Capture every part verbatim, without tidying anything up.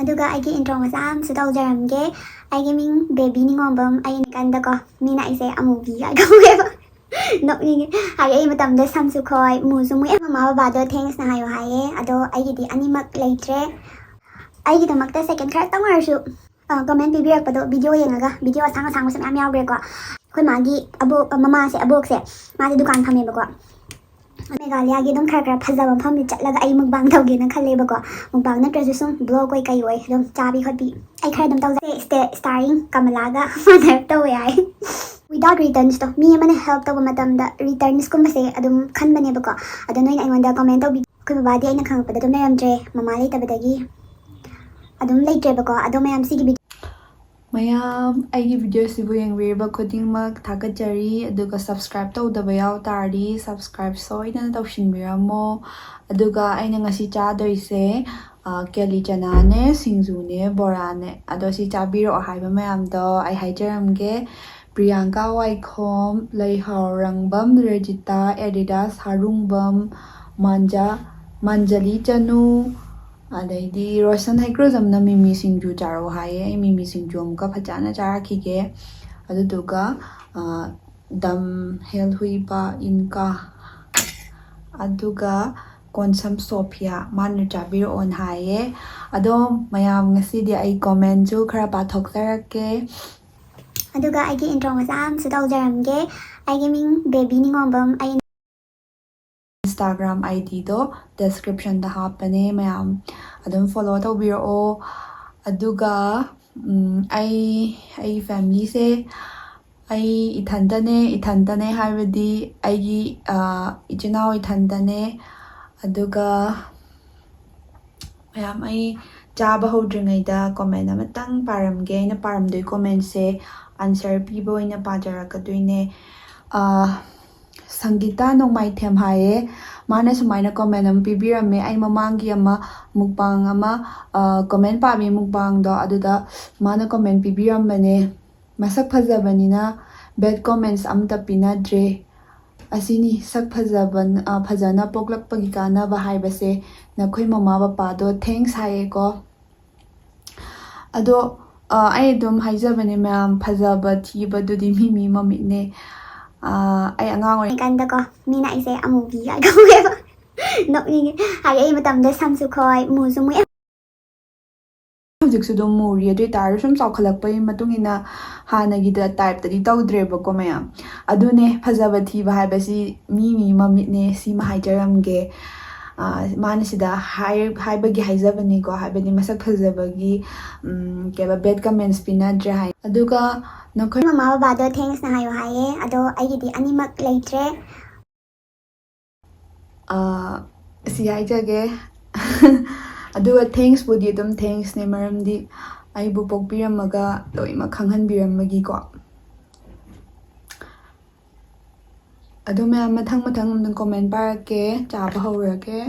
ꯑꯗꯨꯒ ꯑꯩꯒꯤ intro ꯃꯆꯥ ꯑꯃꯁꯨ ꯇꯧꯖꯔꯝꯒꯦ꯫ ꯑꯩꯒꯤ ꯃꯤꯡ ꯕꯦꯕꯤ ꯅꯤꯉꯣꯝꯕꯝ꯫ ꯑꯩ ꯀꯥꯟꯗꯀꯣ ꯃꯤꯅ ꯑꯩꯁꯦ ꯑꯃꯨꯕꯤ ꯀꯥꯏ ꯀꯧꯋꯦꯕ꯫ ꯅꯣꯛꯅꯤꯡꯉꯦ꯫ ꯍꯥꯏꯗꯤ ꯑꯩ ꯃꯇꯝꯗ ꯁꯝꯁꯨ ꯈꯣꯏ, ꯃꯨꯁꯨ ꯃꯨꯏ꯫ ꯃꯃꯥ ꯕꯕꯥꯗꯣ thanksꯅ ꯍꯥꯏꯌꯣ ꯍꯥꯏꯌꯦ꯫ ꯑꯗꯣ ꯑꯩꯒꯤꯗꯤ ꯑꯅꯤꯃꯛ ꯂꯩꯇ꯭ꯔꯦ꯫ ꯑꯩꯒꯤꯗꯃꯛꯇ second ꯈꯔꯇꯪ ꯑꯣꯏꯔꯁꯨ comment ꯄꯤꯕꯤꯔꯛꯄꯗꯣ, video ꯌꯦꯡꯉꯒ, video ꯑꯁꯥꯡ ꯑꯁꯥꯡꯕꯁꯨ ꯃꯌꯥꯝ ꯌꯥꯎꯈ꯭ꯔꯦꯀꯣ꯫ ꯑꯩꯈꯣꯏ ꯃꯥꯒꯤ ꯑꯕꯣꯛ, ꯃꯃꯥꯁꯦ, ꯑꯕꯣꯛꯁꯦ, ꯃꯥꯁꯦ ꯗꯨꯀꯥꯟ ꯐꯝꯃꯦꯕꯀꯣ꯫ ꯃꯦꯘꯥꯂꯌꯥꯒꯤ ꯑꯗꯨꯝ ꯈꯔ ꯈꯔ ꯐꯖꯕ ꯃꯐꯝꯗꯤ ꯆꯠꯂꯒ ꯑꯩ mukbang ꯇꯧꯒꯦꯅ ꯈꯜꯂꯦꯕꯀꯣ꯫ Mukbang ꯅꯠꯇ꯭ꯔꯁꯨ ꯁꯨꯝ vlog ꯑꯣꯏ ꯀꯩ ꯑꯣꯏ ꯑꯗꯨꯝ ꯆꯥꯕꯤ ꯈꯣꯠꯄꯤ ꯑꯩ ꯈꯔ ꯑꯗꯨꯝ ꯇꯧꯖꯩ꯫ Star-, starring ꯀꯃꯂꯥꯒ ꯃꯥꯟꯅꯔꯞ ꯇꯧꯋꯦ ꯍꯥꯏ꯫ Without returnsꯇꯣ, ꯃꯤ ꯑꯃꯅ help ꯇꯧꯕ ꯃꯇꯝꯗ returnsꯀꯨꯝꯕꯁꯦ ꯑꯗꯨꯝ ꯈꯟꯕꯅꯦꯕꯀꯣ꯫ ꯑꯗꯣ ꯅꯣꯏꯅ ꯑꯩꯉꯣꯟꯗ comment ꯇꯧꯕꯤ꯫ ꯑꯩꯈꯣꯏ ꯕꯕꯥꯗꯤ ꯑꯩꯅ ꯈꯪꯉꯛꯄꯗ ꯑꯗꯨꯝ ꯂꯩꯔꯝꯗ꯭ꯔꯦ, ꯃꯃꯥ ꯂꯩꯇꯕꯗꯒꯤ ꯑꯗꯨꯝ ꯂꯩꯇ꯭ꯔꯦꯕꯀꯣ꯫ ꯑꯗꯣ ꯃꯌꯥꯝ ꯁꯤꯒꯤ video ꯃꯌꯥꯝ ꯑꯩꯒꯤ videoꯁꯤꯕꯨ ꯌꯦꯡꯕꯤꯔꯤꯕ ꯈꯨꯗꯤꯡꯃꯛ ꯊꯥꯒꯠꯆꯔꯤ꯫ ꯑꯗꯨꯒ subscribe ꯇꯧꯗꯕ ꯌꯥꯎ ꯇꯥꯔꯗꯤ subscribe ꯁꯣꯏꯗꯅ ꯇꯧꯁꯤꯟꯕꯤꯔꯝꯃꯣ꯫ ꯑꯗꯨꯒ ꯑꯩꯅ ꯉꯁꯤ ꯆꯥꯗꯣꯏꯁꯦ, ꯑ, ꯀꯦꯂꯤ ꯆꯅꯥꯅꯦ, ꯁꯤꯡꯖꯨꯅꯦ, ꯕꯣꯔꯥꯅꯦ꯫ ꯑꯗꯣ ꯁꯤ ꯆꯥꯕꯤꯔꯛꯑꯣ ꯍꯥꯏꯕ ꯃꯌꯥꯝꯗꯣ ꯑꯩ ꯍꯥꯏꯖꯔꯝꯒꯦ꯫ ꯄ꯭ꯔꯤꯌꯥꯡꯀꯥ ꯋꯥꯏꯈꯣꯝ, ꯂꯩꯍꯥꯎꯔꯪꯕꯝ ꯔꯦꯖꯤꯇꯥ, ꯑꯦꯗꯤꯗꯥꯁ ꯍꯥꯔꯨꯡꯕꯝ, ꯃꯥꯟꯖꯥ, ꯃꯥꯟꯖꯂꯤ ꯆꯅꯨ, ꯑꯗꯩꯗꯤ ꯔꯣꯁꯟ ꯍꯩꯀ꯭ꯔꯨꯖꯝꯅ ꯃꯤꯃꯤ ꯁꯤꯡꯖꯨ ꯆꯥꯔꯛꯑꯣ ꯍꯥꯏꯌꯦ꯫ ꯑꯩ ꯃꯤꯃꯤ ꯁꯤꯡꯖꯨ ꯑꯃꯨꯛꯀ ꯐꯖꯅ ꯆꯥꯔꯛꯈꯤꯒꯦ꯫ ꯑꯗꯨꯗꯨꯒ, ꯑ, ꯗꯝ ꯍꯦꯜ ꯍꯨꯏꯄꯥ ꯏꯟꯀꯥ, ꯑꯗꯨꯒ ꯀꯣꯟꯁꯝ ꯁꯣꯐꯤꯌꯥ, ꯃꯥꯅ ꯆꯥꯕꯤꯔꯛꯑꯣꯅ ꯍꯥꯏꯌꯦ꯫ ꯑꯗꯣ ꯃꯌꯥꯝ, ꯉꯁꯤꯗꯤ ꯑꯩ commentꯁꯨ ꯈꯔ ꯄꯥꯊꯣꯛꯆꯔꯛꯀꯦ꯫ ꯑꯗꯨꯒ ꯑꯩꯒꯤ intro ꯃꯆꯥ ꯑꯃꯁꯨ ꯇꯧꯖꯔꯝꯒꯦ꯫ ꯑꯩꯒꯤ ꯃꯤꯡ ꯕꯦꯕꯤ ꯅꯤꯉꯣꯝꯕꯝ꯫ ꯑꯩ Instagram IDꯗꯣ descriptionꯗ ꯍꯥꯞꯄꯅꯦ, ꯃꯌꯥꯝ ꯑꯗꯨꯝ follow ꯇꯧꯕꯤꯔꯛꯑꯣ꯫ ꯑꯗꯨꯒ, ꯎꯝ, ꯑꯩ, ꯑꯩꯒꯤ familyꯁꯦ, ꯑꯩ ꯏꯊꯟꯇꯅꯦ, ꯏꯊꯟꯇꯅꯦ ꯍꯥꯏꯕꯗꯤ ꯑꯩꯒꯤ, ꯑ, ꯏꯆꯤꯟ ꯏꯅꯥꯎ ꯏꯊꯟꯇꯅꯦ꯫ ꯑꯗꯨꯒ ꯃꯌꯥꯝ, ꯑꯩ ꯆꯥꯕ ꯍꯧꯗ꯭ꯔꯤꯉꯩꯗ comment ꯑꯃꯇꯪ ꯄꯥꯔꯝꯒꯦ꯫ ꯑꯩꯅ ꯄꯥꯔꯝꯗꯣꯏ commentꯁꯦ answer ꯄꯤꯕ ꯑꯣꯏꯅ ꯄꯥꯖꯔꯛꯀꯗꯣꯏꯅꯦ꯫ ꯑ, ꯁꯪꯒꯤꯇꯥ ꯅꯣꯡꯃꯥꯏꯊꯦꯝ ꯍꯥꯏꯌꯦ꯫ ꯃꯥꯅ ꯁꯨꯃꯥꯏꯅ comment ꯑꯃ ꯄꯤꯕꯤꯔꯝꯃꯦ꯫ ꯑꯩ ꯃꯃꯥꯡꯒꯤ ꯑꯃ mukbang ꯑꯃ, ꯑ, comment ꯄꯥꯕꯤ mukbangꯗꯣ, ꯑꯗꯨꯗ ꯃꯥꯅ comment ꯄꯤꯕꯤꯔꯝꯕꯅꯦ꯫ ꯃꯁꯛ ꯐꯖꯕꯅꯤꯅ bad comments ꯑꯝꯇ ꯄꯤꯅꯗ꯭ꯔꯦ꯫ ꯑꯁꯤꯅꯤ ꯁꯛ ꯐꯖꯕ, ꯑ, ꯐꯖꯅ ꯄꯣꯛꯂꯛꯄꯒꯤ ꯀꯥꯟꯅꯕ ꯍꯥꯏꯕꯁꯦ꯫ ꯅꯈꯣꯏ ꯃꯃꯥ ꯕꯄꯥꯗꯣ thanks ꯍꯥꯏꯌꯦꯀꯣ꯫ ꯑꯗꯣ ꯑ, ꯑꯩ ꯑꯗꯨꯝ ꯍꯥꯏꯖꯕꯅꯦ ꯃꯌꯥꯝ, ꯐꯖꯕ ꯊꯤꯕꯗꯨꯗꯤ ꯃꯤ ꯃꯤ ꯃꯃꯤꯠꯅꯦ꯫ ꯑ, ꯑꯩ ꯑꯉꯥꯡ ꯑꯣꯏꯔꯤ ꯀꯥꯟꯗꯀꯣ, ꯃꯤꯅ ꯑꯩꯁꯦ ꯑꯃꯨꯕꯤ ꯀꯥꯏ ꯀꯧꯋꯦꯕ꯫ ꯅꯣꯛꯅꯤꯡꯉꯦ꯫ ꯍꯥꯏꯗꯤ ꯑꯩ ꯃꯇꯝꯗ ꯁꯝꯁꯨ ꯈꯣꯏ, ꯃꯨꯁꯨ ꯃꯨꯏ꯫ ꯍꯧꯖꯤꯛꯁꯨ ꯑꯗꯨꯝ ꯃꯨꯔꯤ, ꯑꯗꯨ ꯑꯣꯏꯇꯥꯔꯁꯨ ꯁꯨꯝ ꯆꯥꯎꯈꯠꯂꯛꯄꯒꯤ ꯃꯇꯨꯡ ꯏꯟꯅ ꯍꯥꯟꯅꯒꯤꯗ ꯇꯥꯏꯞꯇꯗꯤ ꯇꯧꯗ꯭ꯔꯦꯕꯀꯣ ꯃꯌꯥꯝ꯫ ꯑꯗꯨꯅꯦ, ꯐꯖꯕ ꯊꯤꯕ ꯍꯥꯏꯕꯁꯤ ꯃꯤ ꯃꯤ ꯃꯃꯤꯠꯅꯦ, ꯁꯤꯃ ꯍꯥꯏꯖꯔꯝꯒꯦ꯫ ꯑ, ꯃꯥꯅ ꯁꯤꯗ ꯍꯥꯏ-, ꯍꯥꯏꯕꯒꯤ ꯍꯥꯏꯖꯕꯅꯤꯀꯣ, ꯍꯥꯏꯕꯗꯤ ꯃꯁꯛ ꯐꯖꯕꯒꯤ, ꯎꯝ, ꯀꯩꯕ, ꯕꯦꯗ ꯀꯃꯦꯟꯁ ꯄꯤꯅꯗ꯭ꯔꯦ ꯍꯥꯏ꯫ ꯑꯗꯨꯒ ꯅꯈꯣꯏ ꯃꯃꯥ ꯕꯕꯥꯗꯣ ꯊꯦꯡꯁꯅ ꯍꯥꯏꯌꯣ ꯍꯥꯏꯌꯦ, ꯑꯗꯣ ꯑꯩꯒꯤꯗꯤ ꯑꯅꯤꯃꯛ ꯂꯩꯇ꯭ꯔꯦ꯫ ꯑ, ꯁꯤ ꯍꯥꯏꯖꯒꯦ꯫ ꯑꯗꯨꯒ ꯊꯦꯡꯁꯄꯨꯗꯤ ꯑꯗꯨꯝ ꯊꯦꯡꯁꯅꯦ, ꯃꯔꯝꯗꯤ ꯑꯩꯕꯨ ꯄꯣꯛꯄꯤꯔꯝꯃꯒ ꯂꯣꯏꯅꯃꯛ ꯈꯪꯍꯟꯕꯤꯔꯝꯕꯒꯤꯀꯣ꯫ ꯑꯗꯣ ꯃꯌꯥꯝ, ꯃꯊꯪ ꯃꯊꯪ ꯑꯗꯨꯝ ꯀꯣꯃꯦꯟ ꯄꯥꯔꯛꯀꯦ, ꯆꯥꯕ ꯍꯧꯔꯒꯦ꯫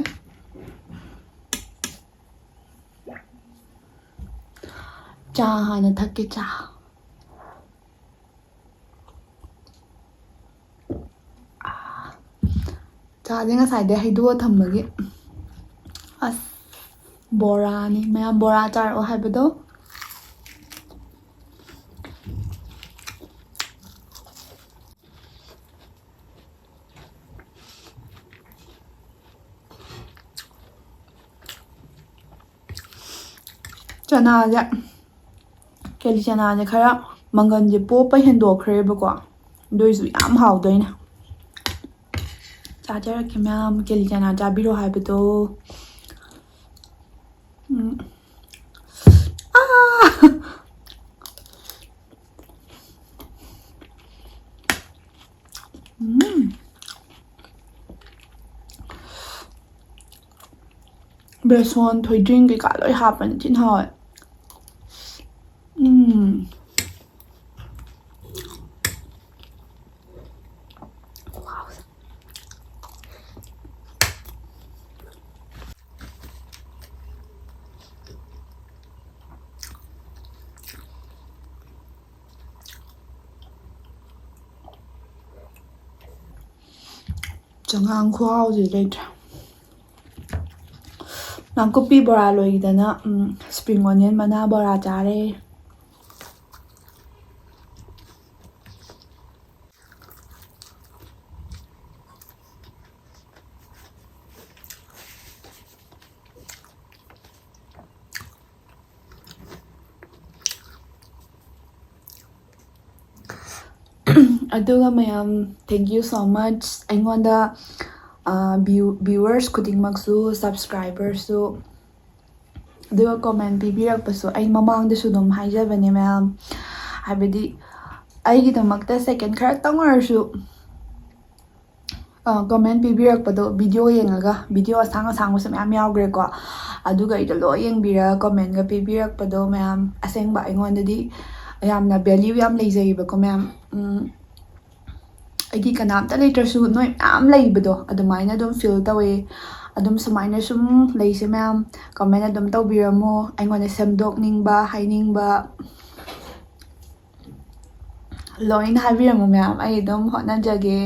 ꯆꯥ ꯍꯥꯟꯅ ꯊꯛꯀꯦ, ꯆꯥ꯫ ꯆꯥꯁꯦ ꯉꯁꯥꯏꯗꯩ ꯍꯩꯗꯣꯛꯑ ꯊꯝꯕꯒꯤ꯫ ꯑꯁ, ꯕꯣꯔꯥꯅꯤ꯫ ꯃꯌꯥꯝ ꯕꯣꯔꯥ ꯆꯥꯔꯛꯑꯣ ꯍꯥꯏꯕꯗꯣ꯫ ꯆꯅꯥꯁꯦ, ꯀꯦꯂꯤ ꯆꯅꯥꯁꯦ ꯈꯔ ꯃꯪꯒꯟꯁꯦ ꯄꯣꯞꯄ ꯍꯦꯟꯗꯣꯛꯈ꯭ꯔꯦꯕꯀꯣ, ꯑꯗꯨꯏꯁꯨ ꯌꯥꯝ ꯍꯥꯎꯗꯣꯏꯅꯦ꯫ ꯆꯥꯖꯔꯛꯀꯦ ꯃꯌꯥꯝ, ꯀꯦꯂꯤ ꯆꯅꯥ ꯆꯥꯕꯤꯔꯣ ꯍꯥꯏꯕꯗꯣ꯫ ꯎꯝ꯫ ꯑꯥ! ꯎꯝ꯫ ꯕꯦꯁꯣꯟ, ꯊꯣꯏꯗꯤꯡ ꯀꯩꯀꯥ ꯂꯣꯏ ꯍꯥꯞꯄꯅꯤ, ꯊꯤꯅ ꯍꯥꯎꯋꯦ꯫ ꯎꯝ꯫ ꯆꯉꯥꯡ ꯈꯨꯍꯥꯎꯁꯤ ꯂꯩꯇ꯭ꯔꯦ꯫ ꯅꯥꯀꯨꯞꯄꯤ ꯕꯣꯔꯥ ꯂꯣꯏꯈꯤꯗꯅ, ꯎꯝ, spring onion ꯃꯅꯥ ꯕꯣꯔꯥ ꯆꯥꯔꯦ꯫ ꯑꯗꯨꯒ ꯃꯌꯥꯝ, thank you so much꯫ ꯑꯩꯉꯣꯟꯗ, ꯑ, view-, viewers ꯈꯨꯗꯤꯡꯃꯛꯁꯨ, subscriberꯁꯨ, ꯑꯗꯨꯒ comment ꯄꯤꯕꯤꯔꯛꯄꯁꯨ, ꯑꯩ ꯃꯃꯥꯡꯗꯁꯨ ꯑꯗꯨꯝ ꯍꯥꯏꯖꯕꯅꯦ ꯃꯌꯥꯝ, ꯍꯥꯏꯕꯗꯤ ꯑꯩꯒꯤꯗꯃꯛꯇ second ꯈꯔꯇꯪ ꯑꯣꯏꯔꯁꯨ, ꯑ, comment ꯄꯤꯕꯤꯔꯛꯄꯗꯣ, video ꯌꯦꯡꯉꯒ, video ꯑꯁꯥꯡ ꯑꯁꯥꯡꯕꯁꯨ ꯃꯌꯥꯝ ꯌꯥꯎꯈ꯭ꯔꯦꯀꯣ, ꯑꯗꯨꯒ ꯑꯩꯗꯣ ꯂꯣꯏ ꯌꯦꯡꯕꯤꯔꯒ commentꯒ ꯄꯤꯕꯤꯔꯛꯄꯗꯣ ꯃꯌꯥꯝ, ꯑꯁꯦꯡꯕ ꯑꯩꯉꯣꯟꯗꯗꯤ ꯌꯥꯝꯅ value ꯌꯥꯝ ꯂꯩꯖꯩꯌꯦꯕꯀꯣ ꯃꯌꯥꯝ꯫ ꯎꯝ, ꯑꯩꯒꯤ ꯀꯅꯥꯝꯇ ꯂꯩꯇ꯭ꯔꯁꯨ ꯅꯣꯏ ꯃꯌꯥꯝ ꯂꯩꯕꯗꯣ ꯑꯗꯨꯃꯥꯏꯅ ꯑꯗꯨꯝ feel ꯇꯧꯋꯦ꯫ ꯑꯗꯨꯝ ꯁꯨꯃꯥꯏꯅ ꯁꯨꯝ ꯂꯩꯁꯦ ꯃꯌꯥꯝ, comment ꯑꯗꯨꯝ ꯇꯧꯕꯤꯔꯝꯃꯣ꯫ ꯑꯩꯉꯣꯟꯗ ꯁꯦꯝꯗꯣꯛꯅꯤꯡꯕ, ꯍꯥꯏꯅꯤꯡꯕ ꯂꯣꯏꯅ ꯍꯥꯏꯕꯤꯔꯝꯃꯣ ꯃꯌꯥꯝ, ꯑꯩ ꯑꯗꯨꯝ ꯍꯣꯠꯅꯖꯒꯦ꯫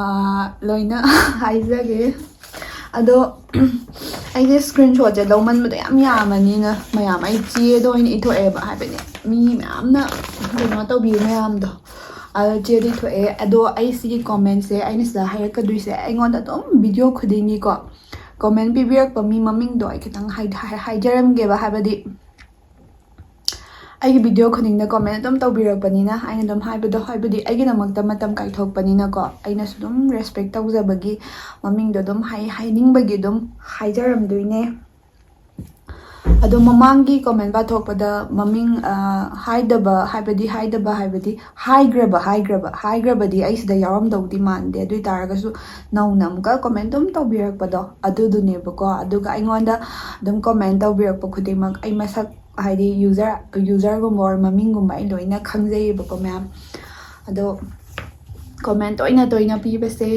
ꯑꯥ, ꯂꯣꯏꯅ ꯍꯥꯏꯖꯒꯦ꯫ ꯑꯗꯣ ꯑꯩꯁꯦ screenshotꯁꯦ ꯂꯧꯃꯟꯕꯗꯣ ꯌꯥꯝ ꯌꯥꯝꯃꯅꯤꯅ ꯃꯌꯥꯝ, ꯑꯩ ꯆꯦꯗ ꯑꯣꯏꯅ ꯏꯊꯣꯛꯑꯦꯕ, ꯍꯥꯏꯕꯗꯤ ꯃꯤ ꯃꯌꯥꯝꯅ ꯀꯩꯅꯣ ꯇꯧꯕꯤꯕ ꯃꯌꯥꯝꯗꯣ, ꯑꯗꯣ ꯆꯦꯗ ꯏꯊꯣꯛꯑꯦ꯫ ꯑꯗꯣ ꯑꯩ ꯁꯤꯒꯤ commentꯁꯦ ꯑꯩꯅ ꯁꯤꯗ ꯍꯥꯏꯔꯛꯀꯗꯣꯏꯁꯦ, ꯑꯩꯉꯣꯟꯗ ꯑꯗꯨꯝ video ꯈꯨꯗꯤꯡꯒꯤꯀꯣ comment ꯄꯤꯕꯤꯔꯛꯄ ꯃꯤ ꯃꯃꯤꯡꯗꯣ ꯑꯩ ꯈꯤꯇꯪ ꯍꯥꯏ-, ꯍꯥꯏ-, ꯍꯥꯏꯖꯔꯝꯒꯦꯕ, ꯍꯥꯏꯕꯗꯤ ꯑꯩꯒꯤ video ꯈꯨꯗꯤꯡꯗ comment ꯑꯗꯨꯝ ꯇꯧꯕꯤꯔꯛꯄꯅꯤꯅ, ꯑꯩꯅ ꯑꯗꯨꯝ ꯍꯥꯏꯕꯗꯣ, ꯍꯥꯏꯕꯗꯤ ꯑꯩꯒꯤꯗꯃꯛꯇ ꯃꯇꯝ ꯀꯥꯏꯊꯣꯛꯄꯅꯤꯅꯀꯣ, ꯑꯩꯅꯁꯨ ꯑꯗꯨꯝ respect ꯇꯧꯖꯕꯒꯤ ꯃꯃꯤꯡꯗꯣ ꯑꯗꯨꯝ ꯍꯥꯏ-, ꯍꯥꯏꯅꯤꯡꯕꯒꯤ ꯑꯗꯨꯝ ꯍꯥꯏꯖꯔꯝꯗꯣꯏꯅꯦ꯫ ꯑꯗꯣ ꯃꯃꯥꯡꯒꯤ comment ꯄꯥꯊꯣꯛꯄꯗ ꯃꯃꯤꯡ, ꯑ, ꯍꯥꯏꯗꯕ, ꯍꯥꯏꯕꯗꯤ ꯍꯥꯏꯗꯕ ꯍꯥꯏꯕꯗꯤ ꯍꯥꯏꯈ꯭ꯔꯕ, ꯍꯥꯏꯈ꯭ꯔꯕ, ꯍꯥꯏꯈ꯭ꯔꯕꯗꯤ ꯑꯩ ꯁꯤꯗ ꯌꯥꯎꯔꯝꯗꯧꯗꯤ ꯃꯥꯟꯗꯦ꯫ ꯑꯗꯨ ꯑꯣꯏ ꯇꯥꯔꯒꯁꯨ ꯅꯧꯅ ꯑꯃꯨꯛꯀ comment ꯑꯗꯨꯝ ꯇꯧꯕꯤꯔꯛꯄꯗꯣ ꯑꯗꯨꯗꯨꯅꯦꯕꯀꯣ꯫ ꯑꯗꯨꯒ ꯑꯩꯉꯣꯟꯗ ꯑꯗꯨꯝ comment ꯇꯧꯕꯤꯔꯛꯄ ꯈꯨꯗꯤꯡꯃꯛ ꯑꯩ ꯃꯁꯛ, ꯍꯥꯏꯗꯤ user, userꯒꯨꯝꯕ or ꯃꯃꯤꯡꯒꯨꯝꯕ ꯑꯩ ꯂꯣꯏꯅ ꯈꯪꯖꯩꯌꯦꯕꯀꯣ ꯃꯌꯥꯝ꯫ ꯑꯗꯣ comment ꯇꯣꯏꯅ ꯇꯣꯏꯅ ꯄꯤꯕꯁꯦ,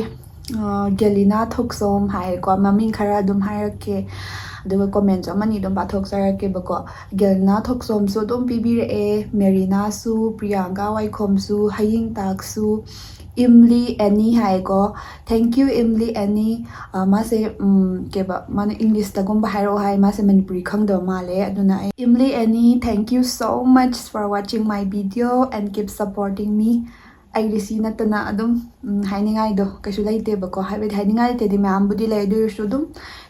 ꯑ, ꯒꯦꯂꯤꯅꯥ ꯊꯣꯛꯆꯣꯝ ꯍꯥꯏꯌꯦꯀꯣ, ꯃꯃꯤꯡ ꯈꯔ ꯑꯗꯨꯝ ꯍꯥꯏꯔꯛꯀꯦ, ꯑꯗꯨꯒ commentꯁꯨ ꯑꯃꯅꯤ ꯑꯗꯨꯝ ꯄꯥꯊꯣꯛꯆꯔꯛꯀꯦꯕꯀꯣ꯫ ꯒꯦꯂꯤꯅꯥ ꯊꯣꯛꯆꯣꯝꯁꯨ ꯑꯗꯨꯝ ꯄꯤꯕꯤꯔꯛꯑꯦ, ꯃꯦꯔꯤꯅꯥꯁꯨ, ꯄ꯭ꯔꯤꯌꯥꯡꯀꯥ ꯋꯥꯏꯈꯣꯝꯁꯨ, ꯍꯌꯤꯡꯇꯥꯛꯁꯨ, ꯏꯝꯂꯤ ꯑꯦꯅꯤ ꯍꯥꯏꯀꯣ꯫ Thank you, ꯏꯝꯂꯤ ꯑꯦꯅꯤ꯫ ꯑ, ꯃꯥꯁꯦ, ꯎꯝ, ꯀꯩꯕ, ꯃꯥꯅ ꯏꯪꯂꯤꯁꯇꯒꯨꯝꯕ ꯍꯥꯏꯔꯛꯑꯣ ꯍꯥꯏ, ꯃꯥꯁꯦ ꯃꯅꯤꯄꯨꯔꯤ ꯈꯪꯗꯕ ꯃꯥꯜꯂꯦ꯫ ꯑꯗꯨꯅ ꯑꯩ, ꯏꯝꯂꯤ ꯑꯦꯅꯤ, thank you so much for watching my video and keep supporting me. ꯑꯩꯗꯤ ꯁꯤ ꯅꯠꯇꯅ ꯑꯗꯨꯝ, ꯎꯝ, ꯍꯥꯏꯅꯤꯡꯉꯥꯏꯗꯣ ꯀꯩꯁꯨ ꯂꯩꯇꯦꯕꯀꯣ꯫ ꯍꯥꯏꯕꯗꯤ ꯍꯥꯏꯅꯤꯡꯉꯥꯏ ꯂꯩꯇꯦꯗꯤ ꯃꯌꯥꯝꯕꯨꯗꯤ ꯂꯩ, ꯑꯗꯨ ꯑꯣꯏꯔꯁꯨ ꯑꯗꯨꯝ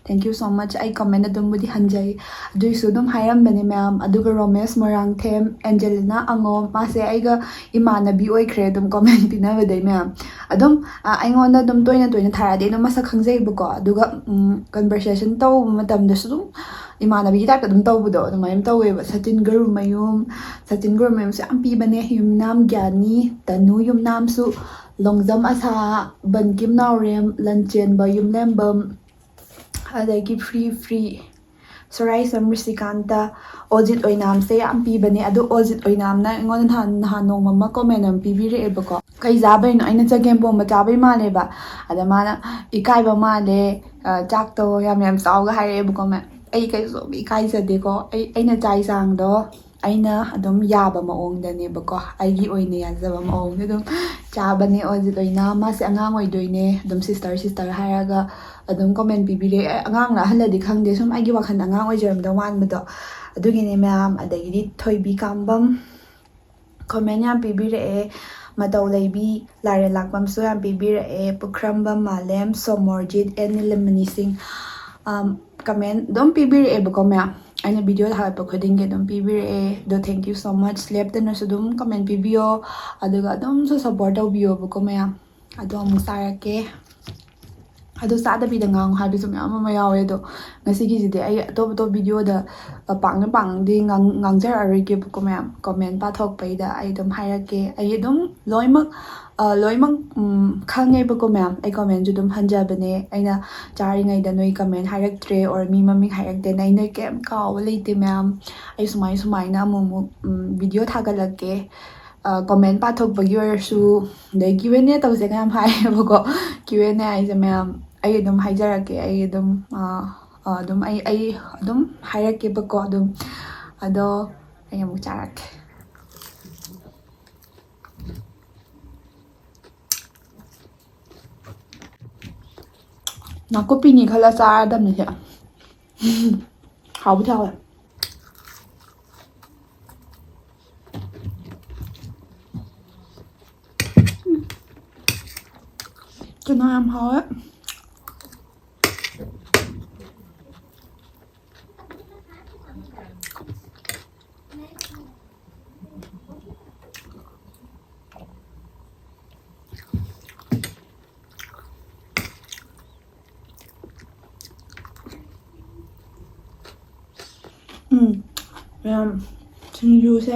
thank you so much꯫ ꯑꯩ comment ꯑꯗꯨꯝꯕꯨꯗꯤ ꯍꯟꯖꯩ, ꯑꯗꯨꯏꯁꯨ ꯑꯗꯨꯝ ꯍꯥꯏꯔꯝꯕꯅꯦ ꯃꯌꯥꯝ꯫ ꯑꯗꯨꯒ ꯔꯣꯃꯦꯁ ꯃꯣꯏꯔꯥꯡꯊꯦꯝ, ꯑꯦꯟꯖꯦꯂꯤꯅꯥ ꯑꯉꯣꯝ, ꯃꯥꯁꯦ ꯑꯩꯒ ꯏꯃꯥꯟꯅꯕꯤ ꯑꯣꯏꯈ꯭ꯔꯦ ꯑꯗꯨꯝ comment ꯄꯤꯅꯕꯗꯩ ꯃꯌꯥꯝ꯫ ꯑꯗꯨꯝ, ꯑ, ꯑꯩꯉꯣꯟꯗ ꯑꯗꯨꯝ ꯇꯣꯏꯅ ꯇꯣꯏꯅ ꯊꯥꯔꯛꯑꯗꯤ ꯑꯗꯨꯝ ꯃꯁꯛ ꯈꯪꯖꯩꯕꯀꯣ꯫ ꯑꯗꯨꯒ, ꯎꯝ, conversation ꯇꯧꯕ ꯃꯇꯝꯗꯁꯨ ꯑꯗꯨꯝ ꯏꯃꯥꯟꯅꯕꯤꯒꯤ type ꯇ ꯑꯗꯨꯝ ꯇꯧꯕꯗꯣ ꯑꯗꯨꯃꯥꯏꯅ ꯇꯧꯋꯦꯕ꯫ ꯁꯆꯤꯟ ꯒꯔꯨꯃꯌꯨꯝ, ꯁꯆꯤꯟ ꯒꯔꯨꯃꯌꯨꯝꯁꯨ ꯌꯥꯝ ꯄꯤꯕꯅꯦ꯫ ꯌꯨꯝꯅꯥꯝ ꯒ꯭ꯌꯥꯅꯤ, ꯇꯅꯨ ꯌꯨꯝꯅꯥꯝꯁꯨ, ꯂꯣꯡꯖꯝ ꯑꯁꯥ, ꯕꯟꯀꯤꯝ ꯅꯥꯎꯔꯦꯝ, ꯂꯟꯆꯦꯟꯕ ꯌꯨꯝꯂꯦꯝꯕꯝ, ꯑꯗꯒꯤ ꯐ꯭ꯔꯤ ꯐ꯭ꯔꯤ, ꯁꯣꯔꯥꯏꯁꯝ ꯔꯤꯁꯤꯀꯥꯟꯇ, ꯑꯣꯖꯤꯠ ꯑꯣꯏꯅꯥꯝꯁꯦ ꯌꯥꯝ ꯄꯤꯕꯅꯦ꯫ ꯑꯗꯣ ꯑꯣꯖꯤꯠ ꯑꯣꯏꯅꯥꯝꯅ ꯑꯩꯉꯣꯟꯗ ꯅꯍꯥꯟ, ꯅꯍꯥꯟ ꯅꯣꯡꯃ ꯑꯃ comment ꯑꯃ ꯄꯤꯕꯤꯔꯛꯑꯦꯕꯀꯣ꯫ "ꯀꯩ ꯆꯥꯕꯩꯅꯣ?" ꯑꯩꯅ ꯆꯒꯦꯝ ꯄꯣꯝꯕ ꯆꯥꯕꯩ ꯃꯥꯜꯂꯦꯕ꯫ ꯑꯗ ꯃꯥꯅ "ꯏꯀꯥꯏꯕ ꯃꯥꯜꯂꯦ, ꯑ, ꯆꯥꯛꯇꯣ ꯌꯥꯝ ꯌꯥꯝ ꯆꯥꯎꯒ" ꯍꯥꯏꯔꯛꯑꯦꯕꯀꯣ꯫ ꯃ-, ꯑꯩ ꯀꯩꯁꯨ ꯏꯀꯥꯏꯖꯗꯦꯀꯣ꯫ ꯑꯩ, ꯑꯩꯅ ꯆꯥꯏ ꯆꯥꯡꯗꯣ ꯑꯩꯅ ꯑꯗꯨꯝ ꯌꯥꯕ ꯃꯑꯣꯡꯗꯅꯦꯕꯀꯣ, ꯑꯩꯒꯤ ꯑꯣꯏꯅ ꯌꯥꯖꯕ ꯃꯑꯣꯡꯗ ꯑꯗꯨꯝ ꯆꯥꯕꯅꯦ꯫ ꯑꯣꯖꯤꯠ ꯑꯣꯏꯅꯥꯝ, ꯃꯥꯁꯦ ꯑꯉꯥꯡ ꯑꯣꯏꯗꯣꯏꯅꯦ꯫ ꯑꯗꯨꯝ sister sister ꯍꯥꯏꯔꯒ ꯑꯗꯨꯝ comment ꯄꯤꯕꯤꯔꯦ꯫ ꯑꯦ, ꯑꯉꯥꯡꯅ ꯑꯍꯜꯂꯗꯤ ꯈꯪꯗꯦ, ꯁꯨꯝ ꯑꯩꯒꯤ ꯋꯥꯈꯜꯗ ꯑꯉꯥꯡ ꯑꯣꯏꯖꯔꯝꯗꯧ ꯃꯥꯟꯕꯗꯣ, ꯑꯗꯨꯒꯤꯅꯦ ꯃꯌꯥꯝ꯫ ꯑꯗꯒꯤꯗꯤ ꯊꯣꯏꯕꯤ ꯀꯥꯝꯕꯝ comment ꯌꯥꯝ ꯄꯤꯕꯤꯔꯛꯑꯦ꯫ ꯃꯇꯧ ꯂꯩꯕꯤ, ꯂꯥꯔꯦꯟ ꯂꯥꯛꯄꯝꯁꯨ ꯌꯥꯝ ꯄꯤꯕꯤꯔꯛꯑꯦ꯫ ꯄꯨꯈ꯭ꯔꯝꯕꯝ ꯃꯥꯂꯦꯝ, ꯁꯣꯃꯣꯔꯖꯤꯠ, ꯑꯦꯟ ꯅꯤꯂꯃꯅꯤ ꯁꯤꯡ, ꯑꯝ, comment ꯑꯗꯨꯝ ꯄꯤꯕꯤꯔꯛꯑꯦꯕꯀꯣ ꯃꯌꯥꯝ꯫ ꯑꯩꯅ video ꯊꯥꯒꯠꯄ ꯈꯨꯗꯤꯡꯒꯤ ꯑꯗꯨꯝ ꯄꯤꯕꯤꯔꯛꯑꯦ꯫ ꯑꯗꯣ thank you so much꯫ ꯂꯦꯞꯇꯅꯁꯨ ꯑꯗꯨꯝ comment ꯄꯤꯕꯤꯌꯣ, ꯑꯗꯨꯒ ꯑꯗꯨꯝꯁꯨ support ꯇꯧꯕꯤꯌꯣꯕꯀꯣ ꯃꯌꯥꯝ꯫ ꯑꯗꯣ ꯑꯃꯨꯛ ꯆꯥꯔꯛꯀꯦ꯫ ꯑꯗꯨ ꯆꯥꯗꯕꯤꯗ ꯉꯥꯡꯉꯨ ꯍꯥꯏꯕꯁꯨ ꯃꯌꯥꯝ ꯑꯃ ꯌꯥꯎꯋꯦ꯫ ꯑꯗꯣ ꯉꯁꯤꯒꯤꯁꯤꯗꯤ ꯑꯩ ꯑꯇꯣꯞ ꯑꯇꯣꯞ video ꯗ, ꯑ, ꯄꯥꯛꯅ ꯄꯥꯛꯅꯗꯤ ꯉꯥꯡ-, ꯉꯥꯡꯖꯔꯛꯑꯔꯣꯏꯒꯦꯕꯀꯣ ꯃꯌꯥꯝ꯫ Comment ꯄꯥꯊꯣꯛꯄꯩꯗ ꯑꯩ ꯑꯗꯨꯝ ꯍꯥꯏꯔꯛꯀꯦ꯫ ꯑꯩ ꯑꯗꯨꯝ ꯂꯣꯏꯅꯃꯛ, ꯑ, ꯂꯣꯏꯅꯃꯛ, ꯎꯝ, ꯈꯪꯉꯦꯕꯀꯣ ꯃꯌꯥꯝ꯫ ꯑꯩ comment ꯁꯨ ꯑꯗꯨꯝ ꯍꯟꯖꯕꯅꯦ꯫ ꯑꯩꯅ ꯆꯥꯔꯤꯉꯩꯗ ꯅꯣꯏ comment ꯍꯥꯏꯔꯛꯇ꯭ꯔꯦ or ꯃꯤ ꯃꯃꯤꯡ ꯍꯥꯏꯔꯛꯇꯦꯅ ꯑꯩ ꯅꯣꯏ ꯀꯩꯝ ꯀꯥꯎꯕ ꯂꯩꯇꯦ ꯃꯌꯥꯝ꯫ ꯑꯩ ꯁꯨꯃꯥꯏ ꯁꯨꯃꯥꯏꯅ ꯑꯃꯨꯛ ꯑꯃꯨꯛ, ꯎꯝ, video ꯊꯥꯒꯠꯂꯛꯀꯦ꯫ ꯑ, comment ꯄꯥꯊꯣꯛꯄꯒꯤ ꯑꯣꯏꯔꯁꯨ, ꯑꯗꯩ Q and A ꯇꯧꯁꯦꯒ ꯌꯥꯝ ꯍꯥꯏꯌꯦꯕꯀꯣ꯫ Q and A ꯍꯥꯏꯁꯦ ꯃꯌꯥꯝ ꯑꯩ ꯑꯗꯨꯝ ꯍꯥꯏꯖꯔꯛꯀꯦ꯫ ꯑꯩ ꯑꯗꯨꯝ, ꯑ, ꯑ, ꯑꯗꯨꯝ ꯑꯩ, ꯑꯩ ꯑꯗꯨꯝ ꯍꯥꯏꯔꯛꯀꯦꯕꯀꯣ ꯑꯗꯨꯝ꯫ ꯑꯗꯣ ꯑꯩ ꯑꯃꯨꯛ ꯆꯥꯔꯛꯀꯦ꯫ ꯅꯥꯀꯨꯞꯄꯤꯅꯤ ꯈꯜꯂ ꯆꯥꯔꯗꯕꯅꯤ ꯁꯦ꯫ ꯍꯥꯎꯕꯨꯗꯤ ꯍꯥꯎꯋꯦ꯫ ꯆꯅꯥ ꯌꯥꯝ ꯍꯥꯎꯋꯦ꯫ ꯎꯝ, ꯃꯌꯥꯝ, ꯁꯤꯡꯖꯨꯁꯦ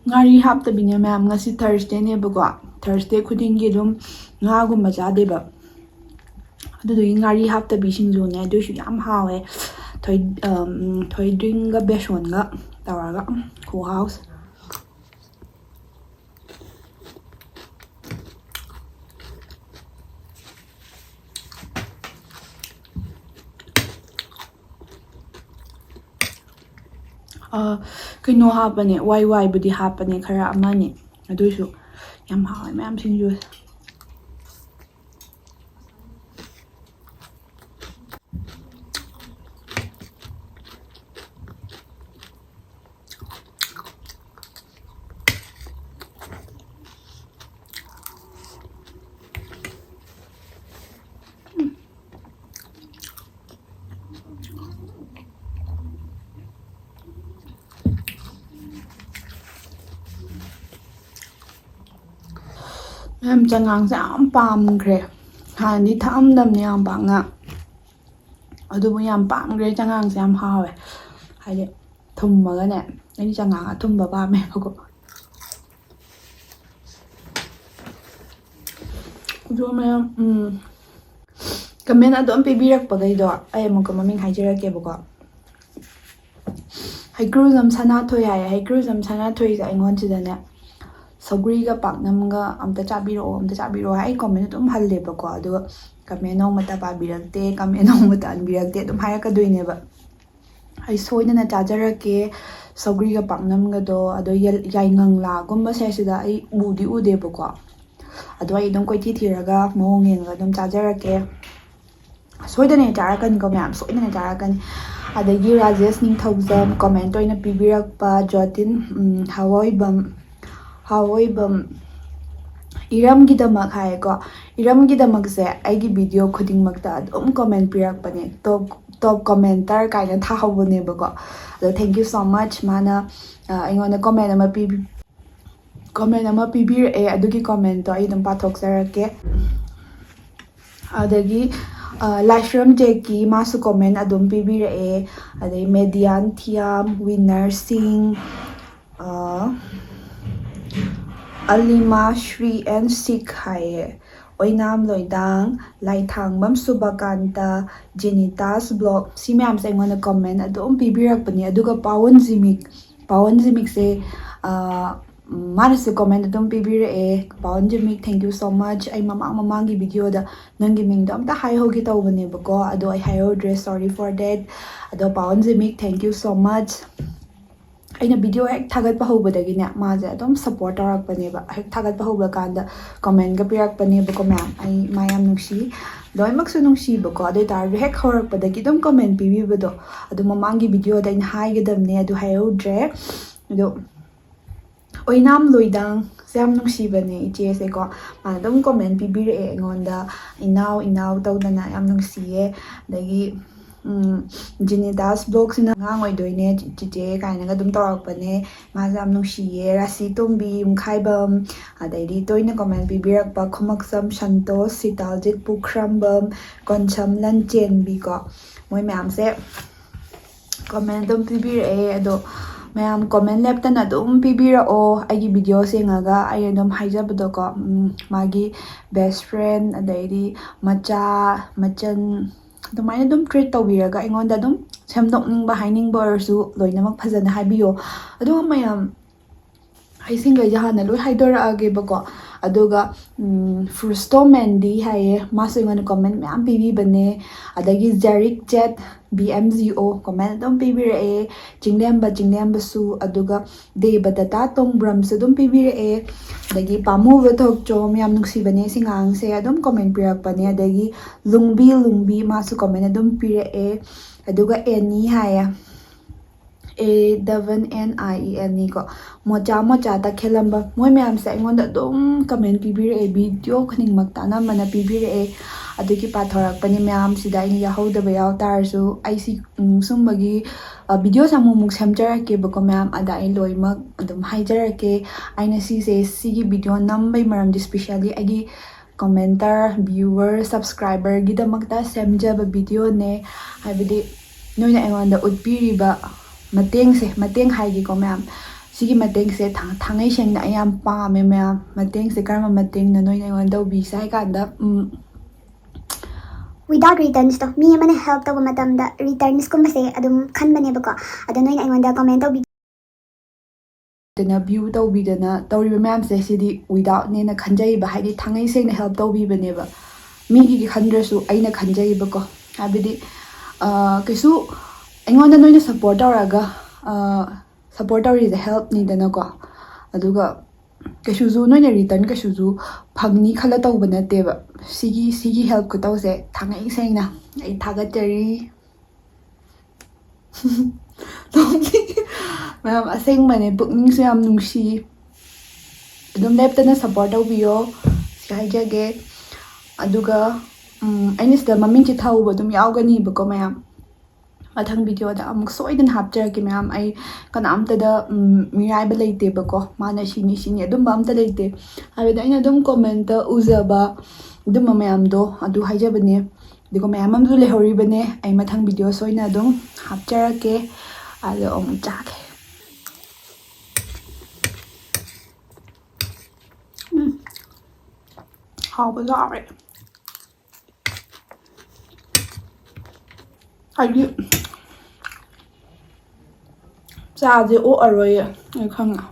ꯉꯥꯔꯤ ꯍꯥꯞꯇꯕꯤꯅꯦ ꯃꯌꯥꯝ꯫ ꯉꯁꯤ Thursdayꯅꯦꯕꯀꯣ, Thursday ꯈꯨꯗꯤꯡꯒꯤ ꯑꯗꯨꯝ ꯉꯥꯒꯨꯝꯕ ꯆꯥꯗꯦꯕ, ꯑꯗꯨꯗꯨꯒꯤ ꯉꯥꯔꯤ ꯍꯥꯞꯇꯕꯤ ꯁꯤꯡꯖꯨꯅꯦ꯫ ꯑꯗꯨꯏꯁꯨ ꯌꯥꯝ ꯍꯥꯎꯋꯦ, ꯊꯣꯏ-, ꯑꯝ, ꯊꯣꯏꯗꯤꯡꯒ ꯕꯦꯁꯣꯟꯒ ꯇꯧꯔꯒ꯫ ꯈꯨꯍꯥꯎꯁꯦ꯫ ꯑ, ꯀꯩꯅꯣ ꯍꯥꯞꯄꯅꯦ, ꯋꯥꯏ ꯋꯥꯏꯕꯨꯗꯤ ꯍꯥꯞꯄꯅꯦ, ꯈꯔ ꯑꯃꯅꯤ, ꯑꯗꯨꯏꯁꯨ ꯌꯥꯝ ꯍꯥꯎꯋꯦ ꯃꯌꯥꯝ ꯁꯤꯡꯖꯨꯁꯦ꯫ ꯃꯌꯥꯝ, ꯆꯉꯥꯡꯁꯦ ꯌꯥꯝ ꯄꯥꯝꯈ꯭ꯔꯦ꯫ ꯍꯥꯟꯅꯗꯤ ꯊꯛꯑꯝꯗꯕꯅꯦ ꯌꯥꯝ ꯄꯥꯛꯅ, ꯑꯗꯨꯕꯨ ꯌꯥꯝ ꯄꯥꯝꯈ꯭ꯔꯦ꯫ ꯆꯉꯥꯡꯁꯦ ꯌꯥꯝ ꯍꯥꯎꯋꯦ, ꯍꯥꯏꯗꯤ ꯊꯨꯝꯃꯒꯅꯦ꯫ ꯑꯩꯗꯤ ꯆꯉꯥꯡ ꯑꯊꯨꯝꯕ ꯄꯥꯝꯃꯦꯕꯀꯣ꯫ ꯑꯗꯣ ꯃꯌꯥꯝ, ꯎꯝ, comment ꯑꯗꯨꯝ ꯄꯤꯕꯤꯔꯛꯄꯈꯩꯗꯣ ꯑꯩ ꯑꯃꯨꯛꯀ ꯃꯃꯤꯡ ꯍꯥꯏꯖꯔꯛꯀꯦꯕꯀꯣ꯫ ꯍꯩꯀ꯭ꯔꯨꯖꯝ ꯁꯅꯥꯊꯣꯏ ꯍꯥꯏꯌꯦ꯫ ꯍꯩꯀ꯭ꯔꯨꯖꯝ ꯁꯅꯥꯊꯣꯏꯁꯦ ꯑꯩꯉꯣꯟꯁꯤꯗꯅꯦ, "ꯁꯧꯒ꯭ꯔꯤꯒ ꯄꯥꯛꯅꯝꯒ ꯑꯝꯇ ꯆꯥꯕꯤꯔꯛꯑꯣ, ꯑꯝꯇ ꯆꯥꯕꯤꯔꯛꯑꯣ" ꯍꯥꯏ꯫ ꯑꯩ comment ꯑꯗꯨꯝ ꯍꯜꯂꯦꯕꯀꯣ, ꯑꯗꯨꯒ comment ꯅꯣꯡꯃꯇ ꯄꯥꯕꯤꯔꯛꯇꯦ, comment ꯅꯣꯡꯃꯇ ꯍꯟꯕꯤꯔꯛꯇꯦ, ꯑꯗꯨꯝ ꯍꯥꯏꯔꯛꯀꯗꯣꯏꯅꯦꯕ꯫ ꯑꯩ ꯁꯣꯏꯗꯅ ꯆꯥꯖꯔꯛꯀꯦ ꯁꯧꯒ꯭ꯔꯤꯒ ꯄꯥꯛꯅꯝꯒꯗꯣ꯫ ꯑꯗꯣ ꯌꯦꯜ-, ꯌꯥꯏꯉꯪꯂꯥꯒꯨꯝꯕꯁꯦ ꯁꯤꯗ ꯑꯩ ꯎꯗꯤ ꯎꯗꯦꯕꯀꯣ, ꯑꯗꯣ ꯑꯩ ꯑꯗꯨꯝ ꯀꯣꯏꯊꯤ ꯊꯤꯔꯒ ꯃꯑꯣꯡ ꯌꯦꯡꯉꯒ ꯑꯗꯨꯝ ꯆꯥꯖꯔꯛꯀꯦ꯫ ꯁꯣꯏꯗꯅ ꯆꯥꯔꯛꯀꯅꯤꯀꯣ ꯃꯌꯥꯝ, ꯁꯣꯏꯗꯅ ꯆꯥꯔꯛꯀꯅꯤ꯫ ꯑꯗꯒꯤ ꯔꯥꯖꯦꯁ ꯅꯤꯡꯊꯧꯖꯝ comment ꯑꯣꯏꯅ ꯄꯤꯕꯤꯔꯛꯄ, ꯖꯣꯇꯤꯟ, ꯎꯝ, ꯍꯋꯥꯏꯕꯝ, ꯍꯋꯥꯏꯕꯝ, ꯏꯔꯝꯒꯤꯗꯃꯛ ꯍꯥꯏꯌꯦꯀꯣ꯫ ꯏꯔꯝꯒꯤꯗꯃꯛꯁꯦ ꯑꯩꯒꯤ video ꯈꯨꯗꯤꯡꯃꯛꯇ ꯑꯗꯨꯝ comment ꯄꯤꯔꯛꯄꯅꯦ, top top commenter ꯀꯥꯏꯅ ꯊꯥꯍꯧꯕꯅꯦꯕꯀꯣ꯫ ꯑꯗꯣ thank you so much, ꯃꯥꯅ ꯑ, ꯑꯩꯉꯣꯟꯗ comment ꯑꯃ ꯄꯤꯕꯤ comment ꯑꯃ ꯄꯤꯕꯤꯔꯛꯑꯦ꯫ ꯑꯗꯨꯒꯤ commentꯇꯣ ꯑꯩ ꯑꯗꯨꯝ ꯄꯥꯊꯣꯛꯆꯔꯛꯀꯦ꯫ ꯑꯗꯒꯤ ꯑ, ꯂꯥꯏꯁ꯭ꯔꯝ ꯖꯦꯀꯤ, ꯃꯥꯁꯨ comment ꯑꯗꯨꯝ ꯄꯤꯕꯤꯔꯛꯑꯦ꯫ ꯑꯗꯩ ꯃꯦꯗꯤꯌꯥꯟ ꯊꯤꯌꯥꯝ, ꯋꯤꯟꯅꯔ ꯁꯤꯡ, ꯑ, ꯑꯂꯤꯃꯥ ꯁ꯭ꯔꯤ ꯑꯦꯟ ꯁꯤꯛ ꯍꯥꯏꯌꯦ꯫ ꯑꯣꯏꯅꯥꯝ ꯂꯣꯏꯗꯥꯡ, ꯂꯥꯏꯊꯥꯡꯕꯝ ꯁꯨꯕꯀꯥꯟꯇ, ꯖꯦꯅꯤꯇꯥꯁ ꯕ꯭ꯂꯣꯛ, ꯁꯤ ꯃꯌꯥꯝꯁꯦ ꯑꯩꯉꯣꯟꯗ comment ꯑꯗꯨꯝ ꯄꯤꯕꯤꯔꯛꯄꯅꯦ꯫ ꯑꯗꯨꯒ ꯄꯥꯋꯟ ꯖꯤꯃꯤꯛ, ꯄꯥꯋꯟ ꯖꯤꯃꯤꯛꯁꯦ, ꯑ, ꯃꯥꯅꯁꯨ comment ꯑꯗꯨꯝ ꯄꯤꯕꯤꯔꯛꯑꯦ꯫ ꯄꯥꯋꯟ ꯖꯤꯃꯤꯛ, thank you so much꯫ ꯑꯩ ꯃꯃꯥꯡ ꯃꯃꯥꯡꯒꯤ videoꯗ ꯅꯪꯒꯤ ꯃꯤꯡꯗꯣ ꯑꯝꯇ ꯍꯥꯏꯍꯧꯒꯦ ꯇꯧꯕꯅꯦꯕꯀꯣ, ꯑꯗꯣ ꯑꯩ ꯍꯥꯏꯍꯧꯗ꯭ꯔꯦ, sorry for that꯫ ꯑꯗꯣ ꯄꯥꯋꯟ ꯖꯤꯃꯤꯛ, thank you so much꯫ ꯑꯩꯅ video ꯍꯦꯛ ꯊꯥꯒꯠꯄ ꯍꯧꯕꯗꯒꯤꯅꯦ, ꯃꯥꯁꯦ ꯑꯗꯨꯝ support ꯇꯧꯔꯛꯄꯅꯦꯕ꯫ ꯍꯦꯛ ꯊꯥꯒꯠꯄ ꯍꯧꯕ ꯀꯥꯟꯗ commentꯒ ꯄꯤꯔꯛꯄꯅꯦꯕꯀꯣ ꯃꯌꯥꯝ꯫ ꯑꯩ ꯃꯥ ꯌꯥꯝ ꯅꯨꯡꯁꯤ, ꯂꯣꯏꯅꯃꯛꯁꯨ ꯅꯨꯡꯁꯤꯕꯀꯣ, ꯑꯗꯨ ꯑꯣꯏꯇꯥꯔꯁꯨ ꯍꯦꯛ ꯍꯧꯔꯛꯄꯗꯒꯤ ꯑꯗꯨꯝ comment ꯄꯤꯕꯤꯕꯗꯣ, ꯑꯗꯨ ꯃꯃꯥꯡꯒꯤ videoꯗ ꯑꯩꯅ ꯍꯥꯏꯒꯗꯕꯅꯦ, ꯑꯗꯨ ꯍꯥꯏꯍꯧꯗ꯭ꯔꯦ꯫ ꯑꯗꯣ ꯑꯣꯏꯅꯥꯝ ꯂꯣꯏꯗꯥꯡꯁꯦ ꯌꯥꯝ ꯅꯨꯡꯁꯤꯕꯅꯦ ꯏꯆꯦꯁꯦꯀꯣ꯫ ꯃꯥꯅ ꯑꯗꯨꯝ comment ꯄꯤꯕꯤꯔꯛꯑꯦ ꯑꯩꯉꯣꯟꯗ, "ꯏꯅꯥꯎ, ꯏꯅꯥꯎ" ꯇꯧꯗꯅ, ꯌꯥꯝ ꯅꯨꯡꯁꯤꯌꯦ꯫ ꯑꯗꯒꯤ, ꯎꯝ, ꯖꯤꯅꯤꯗꯥꯁ ꯕ꯭ꯂꯣꯛꯁꯤꯅ "ꯑꯉꯥꯡ ꯑꯣꯏꯗꯣꯏꯅꯦ ꯆꯤꯆꯦ" ꯀꯥꯏꯅꯒ ꯑꯗꯨꯝ ꯇꯧꯔꯛꯄꯅꯦ꯫ ꯃꯥꯁꯦ ꯌꯥꯝ ꯅꯨꯡꯁꯤꯌꯦ꯫ ꯔꯥꯁꯤ ꯇꯣꯝꯕꯤ ꯌꯨꯝꯈꯥꯏꯕꯝ, ꯑꯗꯩꯗꯤ ꯇꯣꯏꯅ comment ꯄꯤꯕꯤꯔꯛꯄ ꯈꯨꯃꯛꯁꯝ ꯁꯟꯇꯣꯁ, ꯁꯤꯇꯥꯜꯖꯤꯠ ꯄꯨꯈ꯭ꯔꯝꯕꯝ, ꯀꯣꯟꯁꯝ ꯂꯟꯆꯦꯟꯕꯤꯀꯣ, ꯃꯣꯏ ꯃꯌꯥꯝꯁꯦ comment ꯑꯗꯨꯝ ꯄꯤꯕꯤꯔꯛꯑꯦ꯫ ꯑꯗꯣ ꯃꯌꯥꯝ comment ꯂꯦꯞꯇꯅ ꯑꯗꯨꯝ ꯄꯤꯕꯤꯔꯛꯑꯣ꯫ ꯑꯩꯒꯤ videoꯁꯦ ꯌꯦꯡꯉꯒ ꯑꯩ ꯑꯗꯨꯝ ꯍꯥꯏꯖꯕꯗꯣꯀꯣ, ꯎꯝ, ꯃꯥꯒꯤ best friend, ꯑꯗꯩꯗꯤ ꯃꯆꯥ, ꯃꯆꯟ, ꯑꯗꯨꯃꯥꯏꯅ ꯑꯗꯨꯝ treat ꯇꯧꯕꯤꯔꯒ ꯑꯩꯉꯣꯟꯗ ꯑꯗꯨꯝ ꯁꯦꯝꯗꯣꯛꯅꯤꯡꯕ, ꯍꯥꯏꯅꯤꯡꯕ ꯑꯣꯏꯔꯁꯨ ꯂꯣꯏꯅꯃꯛ ꯐꯖꯅ ꯍꯥꯏꯕꯤꯌꯣ꯫ ꯑꯗꯨꯒ ꯃꯌꯥꯝ, ꯑꯩꯁꯤꯡꯈꯩꯁꯦ ꯍꯥꯟꯅ ꯂꯣꯏ ꯍꯥꯏꯗꯣꯔꯛꯑꯒꯦꯕꯀꯣ꯫ ꯑꯗꯨꯒ ꯐ꯭ꯔꯨꯁꯇꯣ ꯃꯦꯟꯗꯤ ꯍꯥꯏꯌꯦ, ꯃꯥꯁꯨ ꯑꯩꯉꯣꯟꯗ ꯀꯣꯃꯦꯟ ꯃꯌꯥꯝ ꯄꯤꯕꯤꯕꯅꯦ꯫ ꯑꯗꯒꯤ ꯖꯦꯔꯤꯛ ꯆꯦꯠ B M G O comment ꯑꯗꯨꯝ ꯄꯤꯕꯤꯔꯛꯑꯦ꯫ ꯆꯤꯡꯂꯦꯝꯕ ꯆꯤꯡꯂꯦꯝꯕꯁꯨ, ꯑꯗꯨꯒ ꯗꯦꯕꯗꯇꯥ ꯇꯣꯡꯕ꯭ꯔꯝꯁꯨ ꯑꯗꯨꯝ ꯄꯤꯕꯤꯔꯛꯑꯦ꯫ ꯑꯗꯒꯤ ꯄꯥꯃꯨꯕ ꯊꯣꯛꯆꯣꯝ, ꯌꯥꯝ ꯅꯨꯡꯁꯤꯕꯅꯦ ꯁꯤ ꯉꯥꯡꯁꯦ, ꯑꯗꯨꯝ ꯀꯣꯃꯦꯟ ꯄꯤꯔꯛꯄꯅꯦ꯫ ꯑꯗꯒꯤ ꯂꯨꯡꯕꯤ ꯂꯨꯡꯕꯤ ꯃꯥꯁꯨ ꯀꯣꯃꯦꯟ ꯑꯗꯨꯝ ꯄꯤꯔꯛꯑꯦ꯫ ꯑꯗꯨꯒ ꯑꯦꯅꯤ ꯍꯥꯏꯌꯦ, A double N I E N E ꯀꯣ, ꯃꯣꯆꯥ ꯃꯣꯆꯥ ꯇꯈꯦꯂꯝꯕ, ꯃꯣꯏ ꯃꯌꯥꯝꯁꯦ ꯑꯩꯉꯣꯟꯗ ꯑꯗꯨꯝ ꯀꯃꯦꯟ ꯄꯤꯕꯤꯔꯛꯑꯦ, ꯚꯤꯗꯤꯑꯣ ꯈꯨꯗꯤꯡꯃꯛꯇ ꯑꯅꯝꯕꯅ ꯄꯤꯕꯤꯔꯛꯑꯦ꯫ ꯑꯗꯨꯒꯤ ꯄꯥꯊꯣꯔꯛꯄꯅꯤ ꯃꯌꯥꯝꯁꯤꯗ, ꯑꯩꯅ ꯌꯥꯎꯍꯧꯗꯕ ꯌꯥꯎ ꯇꯥꯔꯁꯨ꯫ ꯑꯩꯁꯤ ꯎꯝ, ꯁꯨꯝꯕꯒꯤ ꯚꯤꯗꯤꯑꯣꯁꯦ ꯑꯃꯨꯛ ꯑꯃꯨꯛ ꯁꯦꯝꯖꯔꯛꯀꯦꯕꯀꯣ ꯃꯌꯥꯝ, ꯑꯗ ꯑꯩ ꯂꯣꯏꯅꯃꯛ ꯑꯗꯨꯝ ꯍꯥꯏꯖꯔꯛꯀꯦ꯫ ꯑꯩꯅ ꯁꯤꯁꯦ, ꯁꯤꯒꯤ ꯚꯤꯗꯤꯑꯣ ꯅꯝꯕꯩ ꯃꯔꯝꯗꯤ specially ꯑꯩꯒꯤ ꯀꯃꯦꯟꯇꯔ, ꯚ꯭ꯌꯨꯋꯔ, ꯁꯕꯁꯀ꯭ꯔꯥꯏꯕꯔꯒꯤꯗꯃꯛꯇ ꯁꯦꯝꯖꯕ ꯚꯤꯗꯤꯑꯣꯅꯦ꯫ ꯍꯥꯏꯕꯗꯤ ꯅꯣꯏꯅ ꯑꯩꯉꯣꯟꯗ ꯎꯠꯄꯤꯔꯤꯕ ꯃꯇꯦꯡꯁꯦ, ꯃꯇꯦꯡ ꯍꯥꯏꯒꯦꯀꯣ ꯃꯌꯥꯝ, ꯁꯤꯒꯤ ꯃꯇꯦꯡꯁꯦ ꯊꯥ-, ꯊꯥꯡꯉꯩ ꯁꯦꯡꯅ ꯑꯩ ꯌꯥꯝ ꯄꯥꯝꯃꯦ ꯃꯌꯥꯝ꯫ ꯃꯇꯦꯡꯁꯦ ꯀꯔꯝꯕ ꯃꯇꯦꯡꯅꯣ ꯅꯣꯏꯅ ꯑꯩꯉꯣꯟꯗ ꯇꯧꯕꯤꯁꯦ ꯍꯥꯏ ꯀꯥꯟꯗ, ꯎꯝ, without returns ꯇꯣ, ꯃꯤ ꯑꯃꯅ help ꯇꯧꯕ ꯃꯇꯝꯗ returns ꯀꯨꯝꯕꯁꯦ ꯑꯗꯨꯝ ꯈꯟꯕꯅꯦꯕꯀꯣ꯫ ꯑꯗꯣ ꯅꯣꯏꯅ ꯑꯩꯉꯣꯟꯗ ꯀꯃꯦꯟ ꯇꯧꯕꯤ ꯗꯅ, ꯚ꯭ꯌꯨ ꯇꯧꯕꯤꯗꯅ ꯇꯧꯔꯤꯕ ꯃꯌꯥꯝꯁꯦ, ꯁꯤꯗꯤ without ꯅꯦꯅ ꯈꯟꯖꯩꯕ, ꯍꯥꯏꯗꯤ ꯊꯥꯡꯉꯩ ꯁꯦꯡꯅ help ꯇꯧꯕꯤꯕꯅꯦꯕ, ꯃꯤꯒꯤ ꯈꯟꯗ꯭ꯔꯁꯨ ꯑꯩꯅ ꯈꯟꯖꯩꯕꯀꯣ꯫ ꯍꯥꯏꯕꯗꯤ ꯑ, ꯀꯩꯁꯨ ꯑꯩꯉꯣꯟꯗ ꯅꯣꯏꯅ support ꯇꯧꯔꯒ, ꯑ, support ꯇꯧꯔꯤꯁꯦ help ꯅꯤꯗꯅꯀꯣ꯫ ꯑꯗꯨꯒ ꯀꯩꯁꯨꯁꯨ ꯅꯣꯏꯅ return ꯀꯩꯁꯨꯁꯨ ꯐꯪꯅꯤ ꯈꯜꯂ ꯇꯧꯕ ꯅꯠꯇꯦꯕ꯫ ꯁꯤꯒꯤ, ꯁꯤꯒꯤ help ꯈꯨꯇꯧꯁꯦ ꯊꯥꯡꯉꯩ ꯁꯦꯡꯅ ꯑꯩ ꯊꯥꯒꯠꯆꯔꯤ꯫ ꯃꯌꯥꯝ, ꯑꯁꯦꯡꯕꯅꯦ, ꯄꯨꯛꯅꯤꯡꯁꯨ ꯌꯥꯝ ꯅꯨꯡꯁꯤ꯫ ꯑꯗꯨꯝ ꯂꯦꯞꯇꯅ support ꯇꯧꯕꯤꯌꯣ, ꯁꯤ ꯍꯥꯏꯖꯒꯦ꯫ ꯑꯗꯨꯒ, ꯎꯝ, ꯑꯩꯅ ꯁꯤꯗ ꯃꯃꯤꯡꯁꯦ ꯊꯧꯕ ꯑꯗꯨꯝ ꯌꯥꯎꯒꯅꯤꯕꯀꯣ ꯃꯌꯥꯝ꯫ ꯃꯊꯪ ꯚꯤꯗꯤꯑꯣꯗ ꯑꯃꯨꯛ ꯁꯣꯏꯗꯅ ꯍꯥꯞꯆꯔꯛꯀꯦ ꯃꯌꯥꯝ꯫ ꯑꯩ ꯀꯅꯥꯝꯇꯗ, ꯎꯝ, ꯃꯤꯔꯥꯏꯕ ꯂꯩꯇꯦꯕꯀꯣ, ꯃꯥꯅ ꯁꯤꯅꯤ ꯁꯤꯅꯤ ꯑꯗꯨꯝꯕ ꯑꯝꯇ ꯂꯩꯇꯦ꯫ ꯍꯥꯏꯕꯗꯤ ꯑꯩꯅ ꯑꯗꯨꯝ ꯀꯣꯃꯦꯟꯇ ꯎꯖꯕ ꯑꯗꯨꯝꯕ ꯃꯌꯥꯝꯗꯣ ꯑꯗꯨ ꯍꯥꯏꯖꯕꯅꯦ꯫ ꯑꯗꯨꯒ ꯃꯌꯥꯝ ꯑꯃꯁꯨ ꯂꯩꯍꯧꯔꯤꯕꯅꯦ, ꯑꯩ ꯃꯊꯪ ꯚꯤꯗꯤꯑꯣ ꯁꯣꯏꯅ ꯑꯗꯨꯝ ꯍꯥꯞꯆꯔꯛꯀꯦ꯫ ꯑꯗꯣ ꯑꯃꯨꯛ ꯆꯥꯒꯦ꯫ ꯎꯝ, ꯍꯥꯎꯕꯁꯨ ꯍꯥꯎꯔꯦ꯫ ꯍꯥꯏꯗꯤ ꯆꯥꯁꯦ ꯑꯣꯛꯑꯔꯣꯏꯌꯦ, ꯑꯩ ꯈꯪꯉꯦ꯫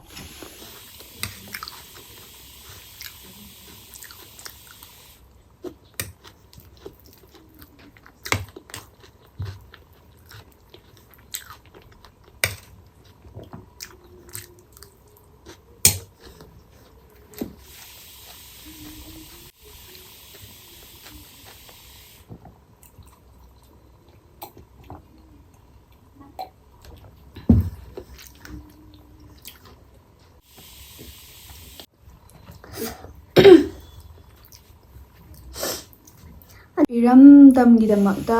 ꯏꯔꯝꯗꯝꯒꯤꯗꯃꯛꯇ,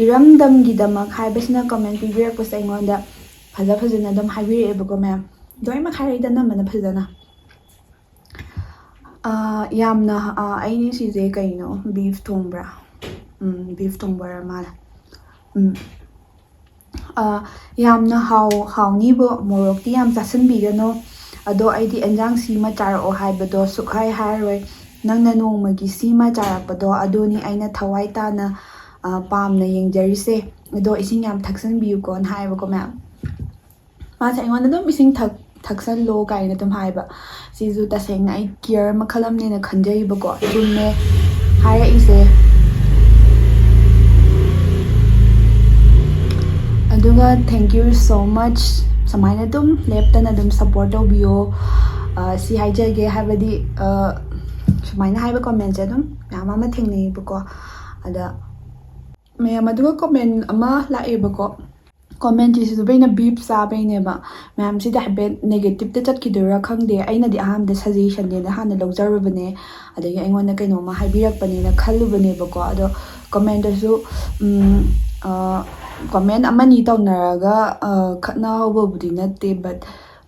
ꯏꯔꯝꯗꯝꯒꯤꯗꯃꯛ ꯍꯥꯏꯕꯁꯤꯅ ꯀꯃꯦꯟ ꯄꯤꯕꯤꯔꯛꯄꯁꯦ ꯑꯩꯉꯣꯟꯗ ꯐꯖ ꯐꯖꯅ ꯑꯗꯨꯝ ꯍꯥꯏꯕꯤꯔꯛꯑꯦꯕꯀꯣ ꯃꯌꯥꯝ꯫ ꯂꯣꯏꯅꯃꯛ ꯍꯥꯏꯔꯛꯏꯗ ꯑꯅꯝꯕꯅ ꯐꯖꯅ꯫ ꯑꯥ, ꯌꯥꯝꯅ, ꯑꯥ, ꯑꯩꯅ ꯁꯤꯁꯦ ꯀꯩꯅꯣ, ꯕꯤꯐ ꯊꯣꯡꯕ꯭ꯔꯥ? ꯎꯝ, ꯕꯤꯐ ꯊꯣꯡꯕ ꯑꯣꯏꯔ ꯃꯥꯜꯂꯦ꯫ ꯎꯝ꯫ ꯑꯥ, ꯌꯥꯝꯅ ꯍꯥꯎ-, ꯍꯥꯎꯅꯤꯕꯨ, ꯃꯣꯔꯣꯛꯇꯤ ꯌꯥꯝ ꯆꯥꯁꯤꯟꯕꯤꯒꯅꯨ꯫ ꯑꯗꯣ ꯑꯩꯗꯤ ꯑꯦꯟꯖꯥꯡ ꯁꯤꯃ ꯆꯥꯔꯛꯑꯣ ꯍꯥꯏꯕꯗꯣ ꯁꯨꯛꯍꯥꯏ ꯍꯥꯏꯔꯣꯏ꯫ ꯅꯪꯅ ꯅꯣꯡꯃꯒꯤ ꯁꯤꯃ ꯆꯥꯔꯛꯄꯗꯣ ꯑꯗꯨꯅꯤ ꯑꯩꯅ ꯊꯋꯥꯏ ꯇꯥꯅ, ꯑꯥ, ꯄꯥꯝꯅ ꯌꯦꯡꯖꯔꯤꯁꯦ꯫ ꯑꯗꯣ ꯏꯁꯤꯡ ꯌꯥꯝ ꯊꯛꯆꯟꯕꯤꯌꯨꯀꯣꯅ ꯍꯥꯏꯌꯦꯕꯀꯣ ꯃꯌꯥꯝ꯫ ꯃꯥꯁꯦ ꯑꯩꯉꯣꯟꯗ ꯑꯗꯨꯝ ꯏꯁꯤꯡ ꯊꯛ-, ꯊꯛꯆꯜꯂꯣ ꯀꯥꯏꯅ ꯑꯗꯨꯝ ꯍꯥꯏꯕ꯫ ꯁꯤꯁꯨ ꯇꯁꯦꯡꯅ ꯑꯩ ꯀꯤꯌꯔ ꯃꯈꯜ ꯑꯃꯅꯦꯅ ꯈꯟꯖꯩꯕꯀꯣ꯫ ꯆꯨꯝꯃꯦ ꯍꯥꯏꯔꯛꯏꯁꯦ꯫ ꯑꯗꯨꯒ thank you so much, ꯁꯨꯃꯥꯏꯅ ꯑꯗꯨꯝ ꯂꯦꯞꯇꯅ ꯑꯗꯨꯝ ꯁꯞꯄꯣꯔꯠ ꯇꯧꯕꯤꯌꯣ꯫ ꯑ, ꯁꯤ ꯍꯥꯏꯖꯒꯦ, ꯍꯥꯏꯕꯗꯤ, ꯑ, ꯁꯨꯃꯥꯏꯅ ꯍꯥꯏꯕ ꯀꯣꯃꯦꯟꯁꯦ ꯑꯗꯨꯝ ꯃꯌꯥꯝ ꯑꯃ ꯊꯦꯡꯅꯩꯌꯦꯕꯀꯣ꯫ ꯑꯗ ꯃꯌꯥꯝ, ꯑꯗꯨꯒ ꯀꯣꯃꯦꯟ ꯑꯃ ꯂꯥꯛꯑꯦꯕꯀꯣ꯫ ꯀꯣꯃꯦꯟꯁꯤꯁꯨ ꯑꯩꯅ ꯕꯤꯞ ꯆꯥꯕꯩꯅꯦꯕ꯫ ꯃꯌꯥꯝꯁꯤꯗ ꯍꯥꯏꯐꯦꯠ ꯅꯦꯒꯦꯇꯤꯞꯇ ꯆꯠꯈꯤꯗꯣꯏꯔꯥ ꯈꯪꯗꯦ꯫ ꯑꯩꯅꯗꯤ ꯑꯍꯥꯟꯕꯗ ꯁꯖꯦꯁꯟꯅꯦꯅ ꯍꯥꯟꯅ ꯂꯧꯖꯔꯨꯕꯅꯦ, ꯑꯗꯒꯤ ꯑꯩꯉꯣꯟꯗ ꯀꯩꯅꯣꯝꯃ ꯍꯥꯏꯕꯤꯔꯛꯄꯅꯦꯅ ꯈꯜꯂꯨꯕꯅꯦꯕꯀꯣ꯫ ꯑꯗꯣ ꯀꯣꯃꯦꯟꯗꯁꯨ, ꯎꯝ, ꯑ, ꯀꯣꯃꯦꯟ ꯑꯃꯅꯤ ꯇꯧꯅꯔꯒ, ꯑ, ꯈꯠꯅꯍꯧꯕꯕꯨꯗꯤ ꯅꯠꯇꯦ, but,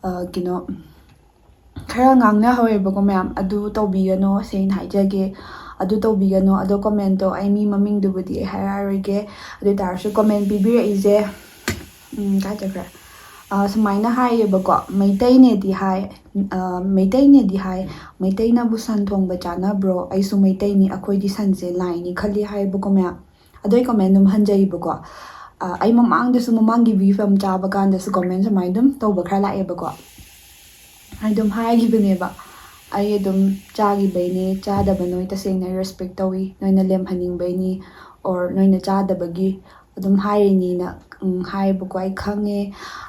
ꯑ, ꯀꯩꯅꯣ, ꯈꯔ ꯉꯥꯡꯅꯍꯧꯋꯦꯕꯀꯣ ꯃꯌꯥꯝ, "ꯑꯗꯨ ꯇꯧꯕꯤꯒꯅꯣ, ꯁꯦꯡꯅ ꯍꯥꯏꯖꯒꯦ, ꯑꯗꯨ ꯇꯧꯕꯤꯒꯅꯣ", ꯑꯗꯣ ꯀꯣꯃꯦꯟꯇꯣ ꯑꯩ ꯃꯤ ꯃꯃꯤꯡꯗꯨꯕꯨꯗꯤ ꯑꯩ ꯍꯥꯏꯔꯛꯑꯔꯣꯏꯒꯦ꯫ ꯑꯗꯨ ꯑꯣꯏ ꯇꯥꯔꯁꯨ ꯀꯣꯃꯦꯟ ꯄꯤꯕꯤꯔꯛꯏꯁꯦ, ꯎꯝ, ꯀꯥꯏ ꯆꯠꯈ꯭ꯔꯦ? ꯑ, ꯁꯨꯃꯥꯏꯅ ꯍꯥꯏꯌꯦꯕꯀꯣ, ꯃꯩꯇꯩꯅꯦꯗꯤ ꯍꯥꯏ, ꯑ, ꯃꯩꯇꯩꯅꯦꯗꯤ ꯍꯥꯏ, "ꯃꯩꯇꯩꯅꯕꯨ ꯁꯟ ꯊꯣꯡꯕ ꯆꯥꯅꯕ꯭ꯔꯣ? ꯑꯩꯁꯨ ꯃꯩꯇꯩꯅꯤ, ꯑꯩꯈꯣꯏꯗꯤ ꯁꯟꯁꯦ ꯂꯥꯏꯅꯤ ꯈꯜꯂꯤ", ꯍꯥꯏꯌꯦꯕꯀꯣ ꯃꯌꯥꯝ꯫ ꯑꯗꯣ ꯑꯩ ꯀꯣꯃꯦꯟ ꯑꯗꯨꯝ ꯍꯟꯖꯩꯕꯀꯣ꯫ ꯑ, ꯑꯩ ꯃꯃꯥꯡꯗꯁꯨ, ꯃꯃꯥꯡꯒꯤ ꯕꯤꯐ ꯑꯃ ꯆꯥꯕ ꯀꯥꯟꯗꯁꯨ ꯀꯣꯃꯦꯟ ꯁꯨꯃꯥꯏꯅ ꯑꯗꯨꯝ ꯇꯧꯕ ꯈꯔ ꯂꯥꯛꯑꯦꯕꯀꯣ꯫ ꯑꯩ ꯑꯗꯨꯝ ꯍꯥꯏꯈꯤꯕꯅꯦꯕ, "ꯑꯩ ꯑꯗꯨꯝ ꯆꯥꯈꯤꯕꯩꯅꯦ, ꯆꯥꯗꯕ ꯅꯣꯏ ꯇꯁꯦꯡꯅ ꯔꯦꯁꯄꯦꯛ ꯇꯧꯏ, ꯅꯣꯏꯅ ꯂꯦꯝꯍꯟꯅꯤꯡꯕꯩꯅꯤ, or ꯅꯣꯏꯅ ꯆꯥꯗꯕꯒꯤ ꯑꯗꯨꯝ ꯍꯥꯏꯔꯤꯅꯤꯅ", ꯎꯝ, ꯍꯥꯏꯌꯦꯕꯀꯣ꯫ ꯑꯩ ꯈꯪꯉꯦ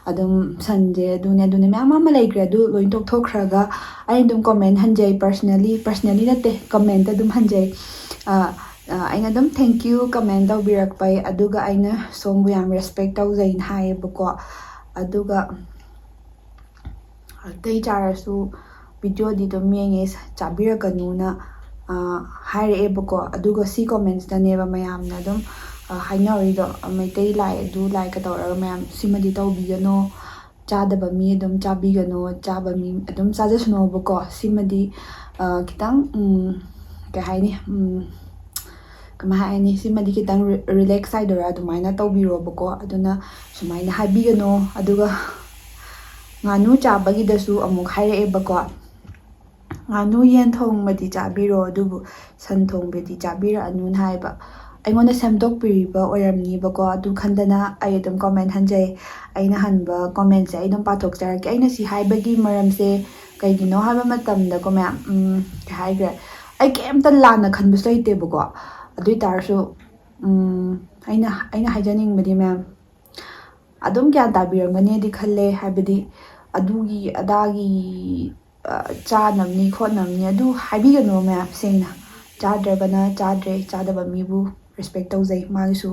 ꯑꯗꯨꯝ ꯁꯟꯁꯦ ꯑꯗꯨꯅꯦ ꯑꯗꯨꯅꯦ ꯃꯌꯥꯝ ꯑꯃ ꯂꯩꯈ꯭ꯔꯦ꯫ ꯑꯗꯨ ꯂꯣꯏ ꯇꯣꯛꯊꯣꯛꯈ꯭ꯔꯒ ꯑꯩ ꯑꯗꯨꯝ ꯀꯣꯃꯦꯟ ꯍꯟꯖꯩ, ꯄꯔꯁꯅꯦꯂꯤ, ꯄꯔꯁꯅꯦꯂꯤ ꯅꯠꯇꯦ, ꯀꯃꯦꯟꯇ ꯑꯗꯨꯝ ꯍꯟꯖꯩ꯫ ꯑ, ꯑ, ꯑꯩꯅ ꯑꯗꯨꯝ "Thank you" ꯀꯃꯦꯟ ꯇꯧꯕꯤꯔꯛꯄꯩ, ꯑꯗꯨꯒ ꯑꯩꯅ ꯁꯣꯝꯕꯨ ꯌꯥꯝ ꯔꯦꯁꯄꯦꯛ ꯇꯧꯖꯩꯅ ꯍꯥꯏꯌꯦꯕꯀꯣ꯫ ꯑꯗꯨꯒ ꯑꯇꯩ ꯆꯥꯔꯁꯨ ꯚꯤꯗꯤꯑꯣꯗꯤ ꯑꯗꯨꯝ ꯌꯦꯡꯉꯦ, ꯆꯥꯕꯤꯔꯛꯀꯅꯨꯅ ꯍꯥꯏꯔꯛꯑꯦꯕꯀꯣ꯫ ꯑꯗꯨꯒ ꯁꯤ ꯀꯣꯃꯦꯟꯁꯇꯅꯦꯕ ꯃꯌꯥꯝꯅ ꯑꯗꯨꯝ ꯍꯥꯏꯅꯔꯤꯗꯣ, ꯃꯩꯇꯩ ꯂꯥꯏ ꯑꯗꯨ ꯂꯥꯏꯒ ꯇꯧꯔꯒ ꯃꯌꯥꯝ ꯁꯤꯃꯗꯤ ꯇꯧꯕꯤꯒꯅꯣ, ꯆꯥꯗꯕ ꯃꯤ ꯑꯗꯨꯝ ꯆꯥꯕꯤꯒꯅꯣ, ꯆꯥꯕ ꯃꯤ ꯑꯗꯨꯝ ꯆꯥꯖꯁꯅꯣꯕꯀꯣ꯫ ꯁꯤꯃꯗꯤ ꯈꯤꯇꯪ ꯀꯩ ꯍꯥꯏꯅꯤ, ꯀꯃꯥꯏ ꯍꯥꯏꯅꯤ, ꯁꯤꯃꯗꯤ ꯈꯤꯇꯪ ꯔꯤꯂꯦꯛꯁ ꯍꯥꯏꯗꯣꯏꯔꯥ, ꯑꯗꯨꯃꯥꯏꯅ ꯇꯧꯕꯤꯔꯣꯕꯀꯣ꯫ ꯑꯗꯨꯅ ꯁꯨꯃꯥꯏꯅ ꯍꯥꯏꯕꯤꯒꯅꯣ꯫ ꯑꯗꯨꯒ ꯉꯥꯅꯨ ꯆꯥꯕꯒꯤꯗꯁꯨ ꯑꯃꯨꯛ ꯍꯥꯏꯔꯛꯑꯦꯕꯀꯣ, "ꯉꯥꯅꯨ ꯌꯦꯟ ꯊꯣꯡꯕꯗꯤ ꯆꯥꯕꯤꯔꯣ, ꯑꯗꯨꯕꯨ ꯁꯟ ꯊꯣꯡꯕꯗꯤ ꯆꯥꯕꯤꯔꯛꯑꯅꯨꯅ" ꯍꯥꯏꯕ꯫ ꯑꯩꯉꯣꯟꯗ ꯁꯦꯝꯗꯣꯛꯄꯤꯔꯤꯕ ꯑꯣꯏꯔꯝꯅꯤꯕꯀꯣ꯫ ꯑꯗꯨ ꯈꯟꯗꯅ ꯑꯩ ꯑꯗꯨꯝ ꯀꯣꯃꯦꯟ ꯍꯟꯖꯩ꯫ ꯑꯩꯅ ꯍꯟꯕ ꯀꯣꯃꯦꯟꯁꯦ ꯑꯩ ꯑꯗꯨꯝ ꯄꯥꯊꯣꯛꯆꯔꯛꯀꯦ꯫ ꯑꯩꯅ ꯁꯤ ꯍꯥꯏꯕꯒꯤ ꯃꯔꯝꯁꯦ ꯀꯩꯒꯤꯅꯣ ꯍꯥꯏꯕ ꯃꯇꯝꯗꯀꯣ, ꯃꯌꯥꯝ, ꯎꯝ, ꯀꯩ ꯍꯥꯏꯈ꯭ꯔꯦ, ꯑꯩ ꯀꯩꯝꯇ ꯂꯥꯟꯅ ꯈꯟꯕꯁꯨ ꯂꯩꯇꯦꯕꯀꯣ꯫ ꯑꯗꯨ ꯑꯣꯏ ꯇꯥꯔꯁꯨ, ꯎꯝ, ꯑꯩꯅ, ꯑꯩꯅ ꯍꯥꯏꯖꯅꯤꯡꯕꯗꯤ, ꯃꯌꯥꯝ ꯑꯗꯨꯝ ꯒ꯭ꯌꯥꯟ ꯇꯥꯕꯤꯔꯝꯒꯅꯤꯗꯤ ꯈꯜꯂꯦ꯫ ꯍꯥꯏꯕꯗꯤ ꯑꯗꯨꯒꯤ ꯑꯗꯥꯒꯤ, ꯑ, ꯆꯥꯅꯕꯅꯤ ꯈꯣꯠꯅꯕꯅꯤ ꯑꯗꯨ ꯍꯥꯏꯕꯤꯒꯅꯨ ꯃꯌꯥꯝ꯫ ꯁꯦꯡꯅ, ꯆꯥꯗ꯭ꯔꯒꯅ ꯆꯥꯗ꯭ꯔꯦ, ꯆꯥꯗꯕ ꯃꯤꯕꯨ ꯔꯦꯁꯄꯦꯛ ꯇꯧꯖꯩ, ꯃꯥꯒꯤꯁꯨ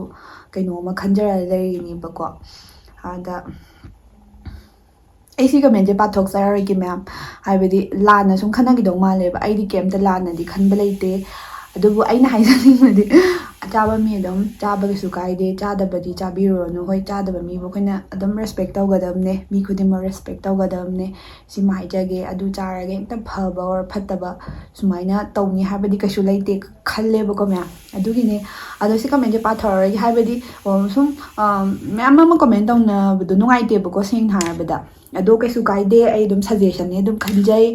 ꯀꯩꯅꯣꯝꯃ ꯈꯟꯖꯔ ꯂꯩꯔꯤꯅꯦꯕꯀꯣ꯫ ꯑꯗ ꯑꯩ ꯁꯤ ꯀꯃꯦꯟꯁꯦ ꯄꯥꯊꯣꯛꯆꯔꯔꯣꯏꯒꯦ ꯃꯌꯥꯝ, ꯍꯥꯏꯕꯗꯤ ꯂꯥꯟꯅ ꯁꯨꯝ ꯈꯟꯅꯈꯤꯗꯧ ꯃꯥꯜꯂꯦꯕ꯫ ꯑꯩꯗꯤ ꯀꯩꯝꯇ ꯂꯥꯟꯅꯗꯤ ꯈꯟꯕ ꯂꯩꯇꯦ꯫ ꯑꯗꯨꯕꯨ ꯑꯩꯅ ꯍꯥꯏꯖꯅꯤꯡꯕꯗꯤ, ꯑꯆꯥꯕ ꯃꯤ ꯑꯗꯨꯝ ꯆꯥꯕ ꯀꯩꯁꯨ ꯀꯥꯏꯗꯦ, ꯆꯥꯗꯕꯗꯤ ꯆꯥꯕꯤꯔꯨꯔꯅꯨ꯫ ꯍꯣꯏ, ꯆꯥꯗꯕ ꯃꯤꯕꯨ ꯑꯩꯈꯣꯏꯅ ꯑꯗꯨꯝ ꯔꯦꯁꯄꯦꯛ ꯇꯧꯒꯗꯕꯅꯦ, ꯃꯤ ꯈꯨꯗꯤꯡꯃꯛ ꯔꯦꯁꯄꯦꯛ ꯇꯧꯒꯗꯕꯅꯦ꯫ ꯁꯤꯃ ꯍꯥꯏꯖꯒꯦ, ꯑꯗꯨ ꯆꯥꯔꯒ ꯍꯦꯛꯇ ꯐꯕ ꯑꯣꯔ ꯐꯠꯇꯕ ꯁꯨꯃꯥꯏꯅ ꯇꯧꯅꯤ ꯍꯥꯏꯕꯗꯤ ꯀꯩꯁꯨ ꯂꯩꯇꯦ ꯈꯜꯂꯦꯕꯀꯣ ꯃꯌꯥꯝ꯫ ꯑꯗꯨꯒꯤꯅꯦ꯫ ꯑꯗꯣ ꯁꯤ ꯀꯃꯦꯟꯁꯦ ꯄꯥꯊꯔꯔꯣꯏꯒꯦ, ꯍꯥꯏꯕꯗꯤ, ꯑꯣ, ꯁꯨꯝ, ꯑ, ꯃꯌꯥꯝ ꯑꯃ ꯀꯃꯦꯟ ꯇꯧꯅꯕꯗꯣ ꯅꯨꯡꯉꯥꯏꯇꯦꯕꯀꯣ, ꯁꯦꯡꯅ ꯍꯥꯏꯔꯕꯗ꯫ ꯑꯗꯣ ꯀꯩꯁꯨ ꯀꯥꯏꯗꯦ, ꯑꯩ ꯑꯗꯨꯝ ꯁꯖꯦꯁꯟꯅꯦ ꯑꯗꯨꯝ ꯈꯟꯖꯩ꯫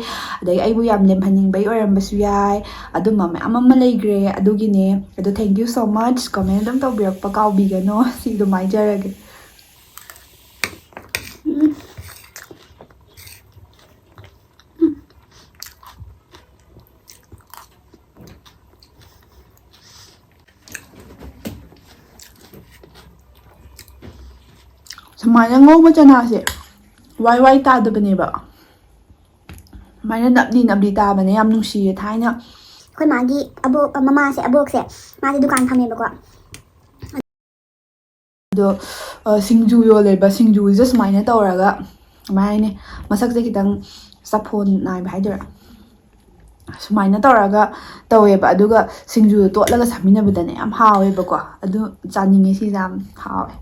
ꯑꯗꯩ ꯑꯩꯕꯨ ꯌꯥꯝ ꯂꯦꯝꯍꯟꯅꯤꯡꯕꯩ ꯑꯣꯏꯔꯝꯕꯁꯨ ꯌꯥꯏ, ꯑꯗꯨꯝꯕ ꯃꯌꯥꯝ ꯑꯃ ꯂꯩꯈ꯭ꯔꯦ꯫ ꯑꯗꯨꯒꯤꯅꯦ꯫ ꯑꯗꯣ thank you so much, ꯀꯃꯦꯟ ꯑꯗꯨꯝ ꯇꯧꯕꯤꯔꯛꯄ ꯀꯥꯎꯕꯤꯒꯅꯣ꯫ ꯁꯤ ꯑꯗꯨꯝ ꯍꯥꯏꯖꯔꯒꯦ꯫ ꯎꯝ꯫ ꯁꯨꯃꯥꯏꯅ ꯉꯧꯕ ꯆꯅꯥꯁꯦ ꯋꯥꯏ ꯋꯥꯏ ꯇꯥꯗꯕꯅꯦꯕ, ꯁꯨꯃꯥꯏꯅ ꯅꯞꯂꯤ ꯅꯞꯂꯤ ꯇꯥꯕꯅꯦ꯫ ꯌꯥꯝ ꯅꯨꯡꯁꯤꯌꯦ ꯊꯥꯏꯅ꯫ ꯑꯩꯈꯣꯏ ꯃꯥꯒꯤ ꯑꯕꯣꯛ, ꯃꯃꯥꯁꯦ, ꯑꯕꯣꯛꯁꯦ, ꯃꯥꯁꯦ ꯗꯨꯀꯥꯟ ꯐꯝꯃꯦꯕꯀꯣ꯫ ꯑꯗꯣ, ꯑ, ꯁꯤꯡꯖꯨ ꯌꯣꯜꯂꯦꯕ꯫ ꯁꯤꯡꯖꯨꯁꯤꯗ ꯁꯨꯃꯥꯏꯅ ꯇꯧꯔꯒ, ꯀꯃꯥꯏ ꯍꯥꯏꯅꯤ, ꯃꯁꯛꯁꯦ ꯈꯤꯇꯪ ꯆꯐꯣꯟ ꯅꯥꯏꯕ ꯍꯥꯏꯗꯣꯏꯔꯥ, ꯁꯨꯃꯥꯏꯅ ꯇꯧꯔꯒ ꯇꯧꯋꯦꯕ꯫ ꯑꯗꯨꯒ ꯁꯤꯡꯖꯨꯗꯣ ꯇꯣꯠꯂꯒ ꯆꯥꯃꯤꯟꯅꯕꯗꯅꯦ ꯌꯥꯝ ꯍꯥꯎꯋꯦꯕꯀꯣ꯫ ꯑꯗꯨ ꯆꯥꯅꯤꯡꯉꯦ, ꯁꯤꯁꯦ ꯌꯥꯝ ꯍꯥꯎꯋꯦ꯫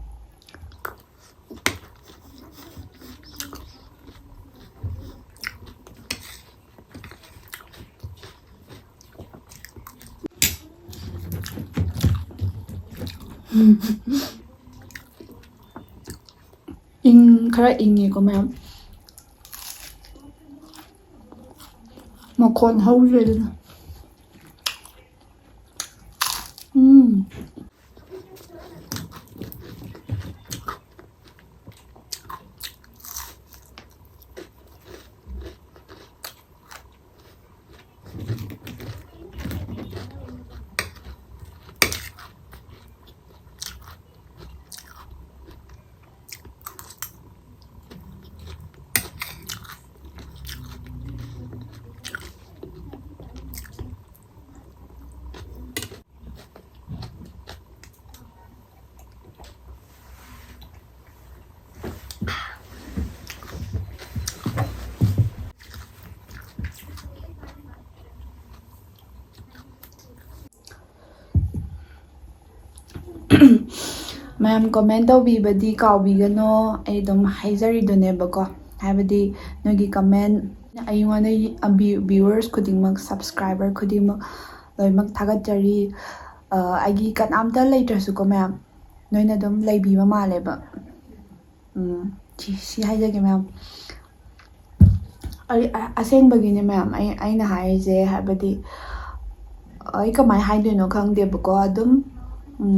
ꯏꯪ ꯈꯔ ꯏꯪꯉꯦꯀꯣ ꯃꯌꯥꯝ꯫ ꯃꯈꯣꯟ ꯍꯧꯗ꯭ꯔꯦ ꯑꯗꯨꯅ꯫ ꯎꯝ꯫ ꯃꯌꯥꯝ comment ꯇꯧꯕꯤꯕꯗꯤ ꯀꯥꯎꯕꯤꯒꯅꯣ꯫ ꯑꯩ ꯑꯗꯨꯝ ꯍꯥꯏꯖꯔꯤꯗꯨꯅꯦꯕꯀꯣ, ꯍꯥꯏꯕꯗꯤ ꯅꯣꯏꯒꯤ comment ꯑꯩꯉꯣꯟꯗ ꯚ꯭ꯌꯨꯋꯔꯁ ꯈꯨꯗꯤꯡꯃꯛ, ꯁꯕꯁꯀ꯭ꯔꯥꯏꯕꯔ ꯈꯨꯗꯤꯡꯃꯛ ꯂꯣꯏꯅꯃꯛ ꯊꯥꯒꯠꯆꯔꯤ꯫ ꯑ, ꯑꯩꯒꯤ ꯀꯅꯥꯝꯇ ꯂꯩꯇ꯭ꯔꯁꯨꯀꯣ ꯃꯌꯥꯝ, ꯅꯣꯏꯅ ꯑꯗꯨꯝ ꯂꯩꯕꯤꯕ ꯃꯥꯜꯂꯦꯕ꯫ ꯎꯝ, ꯁꯤ, ꯁꯤ ꯍꯥꯏꯖꯒꯦ ꯃꯌꯥꯝ꯫ ꯑꯩ, ꯑ-, ꯑꯁꯦꯡꯕꯒꯤꯅꯦ ꯃꯌꯥꯝ, ꯑꯩ, ꯑꯩꯅ ꯍꯥꯏꯔꯤꯁꯦ, ꯍꯥꯏꯕꯗꯤ ꯑꯩ ꯀꯃꯥꯏꯅ ꯍꯥꯏꯗꯣꯏꯅꯣ ꯈꯪꯗꯦꯕꯀꯣ꯫ ꯑꯗꯨꯝ